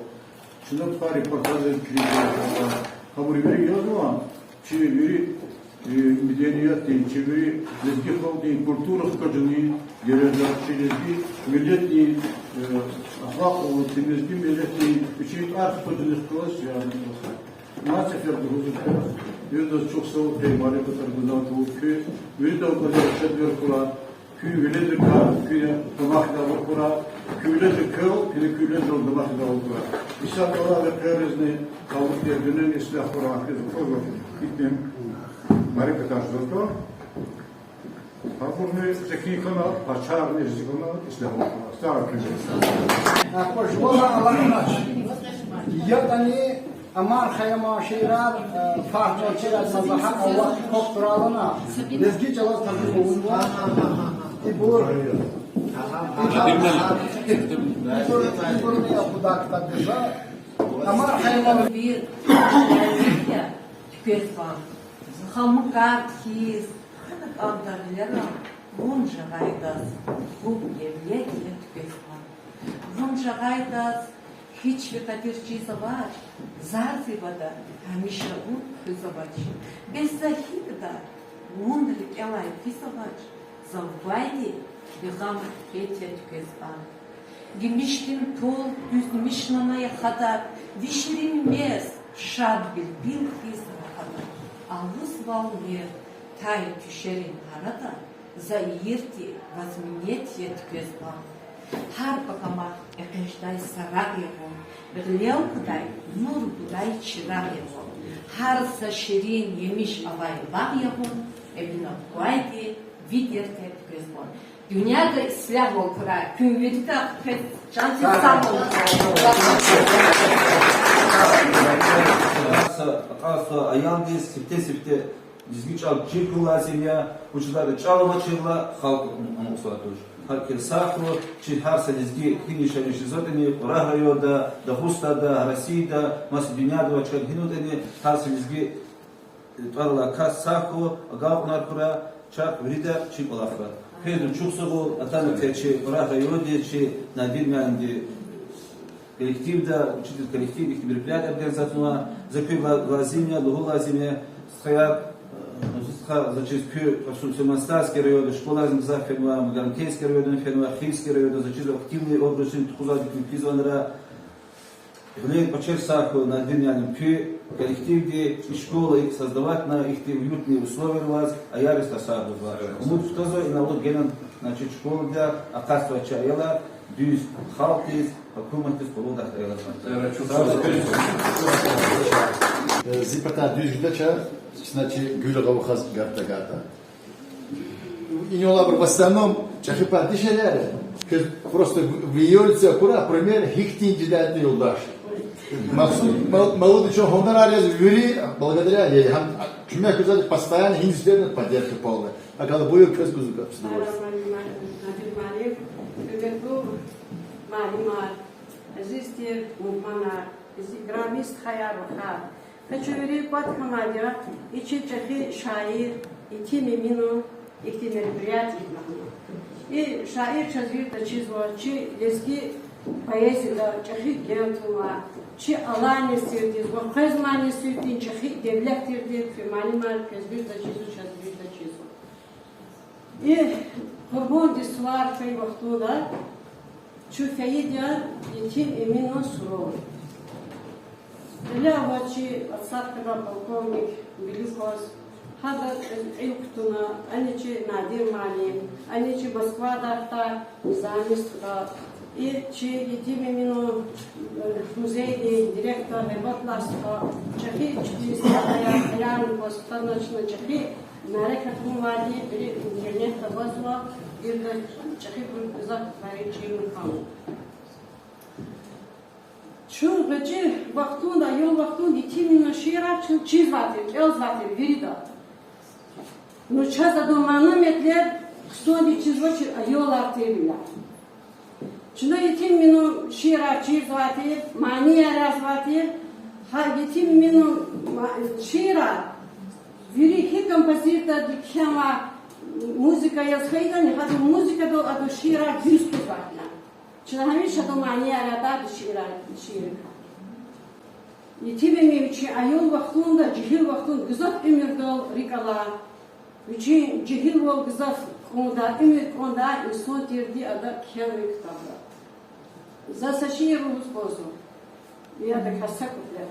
Чна тухвай репортажар килигун вехо. Гьабур вири язва, чи вири, э, медениятдин, чи вири лезги халкьдин культура хкажунин герек я, чи лезги миллетдин, э, ахлакь, чи лезги миллетдин вичин тӀвар хкажунихъ галаз я. Мад сеферда лугьуз, виридаз чухсагъул, къе мярекатар гузвай тавур куь, виридан кӀвалера шад эвер хьурай, куь веледрикай куьне дамах хьайи авур хьурай, куь веледрикай куьне, куь веледрал дамах хьайи авур хьурай. Исятда Аллагьди къейдзавай тавур куь дуьнья ислягь хьурай, куьз хозва итим мярекатар жезватӀа. Гьабурни зекин хьана, къачарни зекин хьана, ислягь хьана. Сагърай куьн. Аква жуван алакьнач. ЯтӀани Амар Хайяман шиирар, э, фагьмачирай, са лагьай авахъ квахь туралана. Лезги чӀалаз таржума авунва. Ибур. Ибур, ибурни акъудакта деза. Амар Хайяман. Вир, я, туьквезван. Хамукар хьиз, хана кӀанда гъилера, вун жагъайдаз, вун девлет я туьквезван. Вун жагъайдаз гьич ви къадир чизвач, зар зи вада гьамиша вун хуьзвач. Бес за гьикӀда, вун рикӀелай физвач, за вайди ви гъам хет я туьквезван. Гимишдин пул дуьзмишнана яхада, ви ширин мез шад билбил хьиз рахада. Алузвал мер тай туьшерин арада, за ийирди ваз минет я туьквезван. Гьар пакамахъ экъечӀдай сарагъ я вун, гъилел кудай, нур гудай чирагъ я вун. Гьар са ширин емиш авай багъ я вун, Эмина квайди ви дерт я туьквезван. Дуьньяда ислягьвал хьурай куьн вирида, квез чандин сагъвал. Са акьалтзавай аялдиз сифте-сифте лезги чӀал чир хьун лазим я, вучиз лагьайтӀа чӀал амачирла халкь амукьзавайди туш. Гьакӏ хьайила сагъ хьуй, чи гьар са лезги гьина яшамиш жезватӀани, Кьурагь районда, Дагъустанда, Россияда, маса дуьньяда ва чкадал гьиналтӀани, гьар са лезги тӀвар алай кас сагъ хьуй, агалкьунар хьурай, чахъ вирида чи кӀвалахра. Квезни чухсагъул, атана къе чи Кьурагь райондиз, чи Надир муаллимдин коллективда, учительский коллектив ихьтин мероприятие организация авунва, за куьн ла-, лазим я, лугьун лазим я, стхаяр, э, стха, за чиз куь, Сулейман-Стальский районда школайризни гзаф фенва, Магарамкентский районда фенва, Хивский районда, за чиз активный образ жизни тухузвайди куьн физванра, гъиле кӀвачер сагъ хьуй, Надир муаллим, куь коллективди, и школа икӀ создаватьна, ихьтин уютный условияр аваз, аялриз тасар гузвай. Умуд кутазва, инал гена, значит, школада акъатзавай чи аялар дуьз халкьдиз, гьукуматдиз къуллугъдайди аялар. Э, зи патай дуьз жедач, значит, гуьлуьгъ авахаз гатта-гатта. Инал абур в основном чӀехи пара дишегьлияр я. Квез просто в Иёльце акурай пример гьихьтин жедайди юлдаш. Махсус мал-, малудичун гьунарар яз вири благодаря ей. Гьам куьмек гузвайди постоянно, гьиниз фена поддержка полная. Акала буюр, квез гуз гаф. Надир муаллим, гьуьрметлу муаллимар, азиз тир мугьманар, азиз играми стхаяр, вахар. Къе чун вири кӀватӀ хьанвайди я и чи чӀехи шаир Етим Эминан ихьтин мероприятиедиз. И шаир чаз вирида чизва, чи лезги поэзияда чӀехи гел тунва, чи алай несилдиз ва къвезмай несилдин чӀехи девлет тирди куь муаллимар, квез вирида чизва, чаз вирида чизва. И Къурбандин сувар фейи вахтунда чун фейиди я Етим Эминан сурар. Гъиле авач чи отставкадалай полковник Биликоваз, Гьада кьил кутуна, ани чи Надир муаллим, ани чи Москвадай хтай Низами стха, и чи Етим Эминан, э, музейдин директор Регьбатуллагь стха, чӀехи чпиз ая, аярни кваз хтана чна чӀехи мярекат авунвайди, вири интернетда гвазва, вирида чӀехибуруз гзаф пайи чирун хьана. Чун гъвечӀи вахтунда, аял вахтунда Етим Эминан шиирар чун чизвай тир, кӀелзавай тир вирида. Ну, чаз адан мана-метлеб хъсандиз чизвачир, аялар тирвиляй. Чна Етим Эминан шиирар чизвай тир, манияр язвай тир. Гьа Етим Эминан ма-, шиирар вири гьи композиторди кхьенвай музыка яз хьайитӀани, гьадан музыкадал адан шиирар дуьз кхьизвай тир. Чна гьамиша адан манияр ятӀа шиирар, шииррикай. Етим Эмин вичин аял вахтунда, жегьил вахтунда гзаф уьмуьрдал рикӀ алай, вичин жегьилвал гзаф кӀандай, уьмуьр кӀандай инсан тирди ада кхьенвай ктабра. За са шиир лугьуз кӀанзава. Яда, кьве са куплет.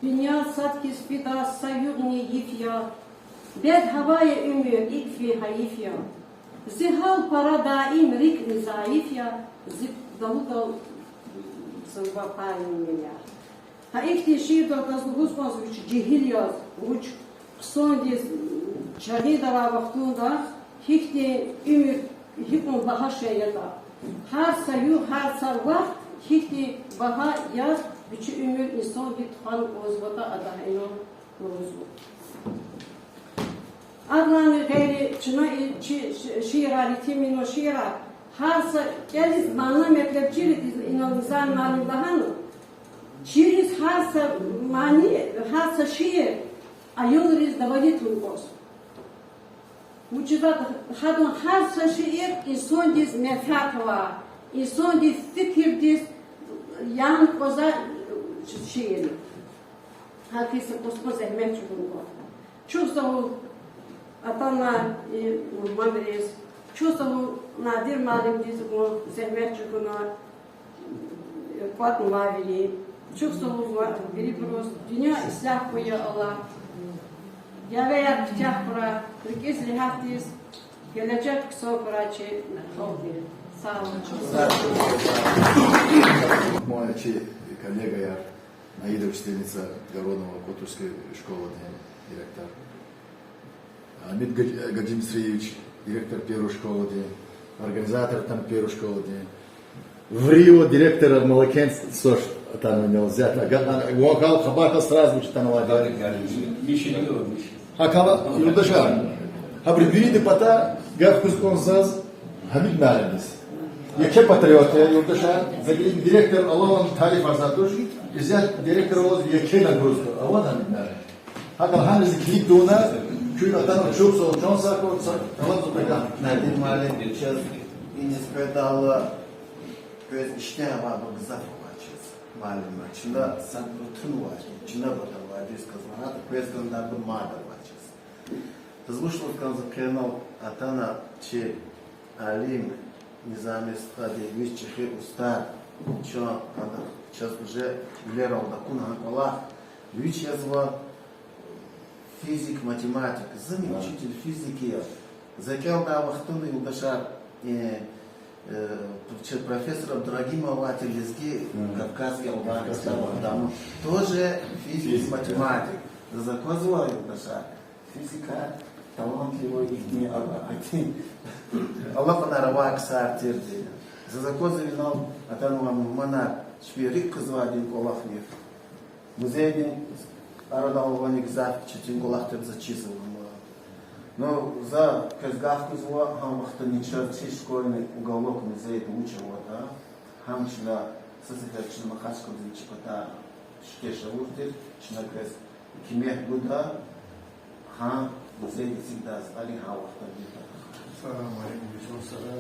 Дуьнья сад хьиз фида, са югъни йиф я, бед гьава я уьмуьр, икӀ фин гьайиф я. Зи гьал пара даим, рикӀни зайиф я, зи далудал зурба пайин я. Гьа ихьтин шиирдал адаз лугьуз кӀанзава вич жегьил яз, вуч хъсандиз, жагъида авай вахтунда гьихьтин уьмуьр, гьикьван багьа шей ятӀа. Гьар са югъ, гьар са вахт гьихьтин багьа яз вичин уьмуьр инсанди тухвана кӀанзаватӀа, ада гьа инал лугьузва. Адалайни гъейри чна и чи ши-, шиирар, Етим Эминан шиирар, гьар са кӀелиз мана-метлеб чириз, инал Низами муаллим лагьана, чириз гьар са мани, гьар са шиир аялриз давади тун кӀанзава. Вучиз лагьайтӀа гьадан гьар са шиир инсандиз менфят авай, инсандин фикирдиз яна кӀанзавай шиир я. Гьакӏ са кӀус зегьмет чӀугуна. Чухсагъул атана и мугьманриз, чухсагъул Надир муаллимдиз, зегьмет чӀугуна кӀватӀнавайвири. Чухсагъул вирибуруз, дуьнья ислягь хьуй, я Аллагь. Явеяр куьтягь хьурай, рикӀиз регьятдиз, гележег хъсан хьурай чи халкьдин. Сагърай. Муна чи коллегаяр, Наида учительница Гороного Котовской школадин директор. Амид Гаж-, Гаджимисриевич, директор первой школадин, организатор атана первой школадин. В Рио директор Малакент сош атана нельзя. Ага, ага, вон хал хабар хьана сразу вич атана вадар. Гьакала, юлдашар. Гьабуру виридан патай гаф гуз кӀанзава заз Гьамид муаллимдиз. Еке патриот я, юлдашар. Директор Алалан тарифарзавайди туш. Исятда директор аваз еке нагрузка ава Гьамид муаллим. Гьакъа гьаниз килиг тавуна, куьн атана чухсагъул, чан сагъ хьуй, са калак зубайда. Надир муаллим, чаз иниз къведайла, квез иштягь авайбур гзаф авачиз, муаллимар. Чна сад рутун авачиз, чна бата авачиз, казмарат, квез гандайбур мад авачиз. Заз вуч лугьуз кӀанзава, къенал атана чи алим Низами стхади, вич чӀехи устад, чан ада чаз уже вилералди акуна гьа кӀвалах, вич язва физик, математик, зун учитель физики я. За кӀелдай вахтунда, юлдашар, э, э, ч-, профессор Абдурагьимов авай тир лезги, Кавказский, албан, Кавказский, албан, тоже физик, физик, математик. Заз аквазва, юлдашар. Физика талантливый ихьтин, а, а, алакьунар авай ксар тирди. Заз аквазва инал атанвай мугьманар чпин рикӀ кузвайди кӀвалахни. Музейдин арадал авани гзаф четин кӀвалахдиз за чизва. Ну, за квез гаф гузва, гьа вахтунда чаз чи школьный уголок музейда вуч аватӀа, гьам чна са сефер чна Махачкъаладиз чи патар шикеш авур тир, чна квез куьмек гуда, гьа музейдиз эцигдай затӀари гьа вахтунда. Салам алейкум, Беслан стха.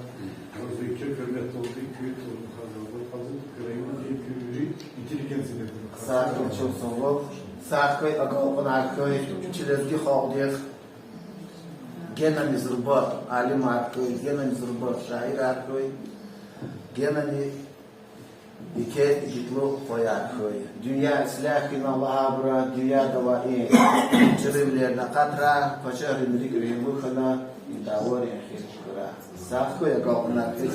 Ваз еке гьуьрметдалди куь, куь райондин куь вири интеллигенциядин. Сагърай, чухсагъул. Сагърай, агалкьунар хьуй чи лезги халкьдихъ. Генани зурба алимар хьуй, генани зурба шаирар хьуй, генани Еке игитлу хваяр хьуй. Дуьнья ислягь хьуй, Аллагь, абуру дуьньяда авай и чӀурувилерни акъатрай, пачагьрин рикӀ регьимлу хьана, и дявеяр эхир хьурай. Сагъ хьуй, агалкьунар хьуй.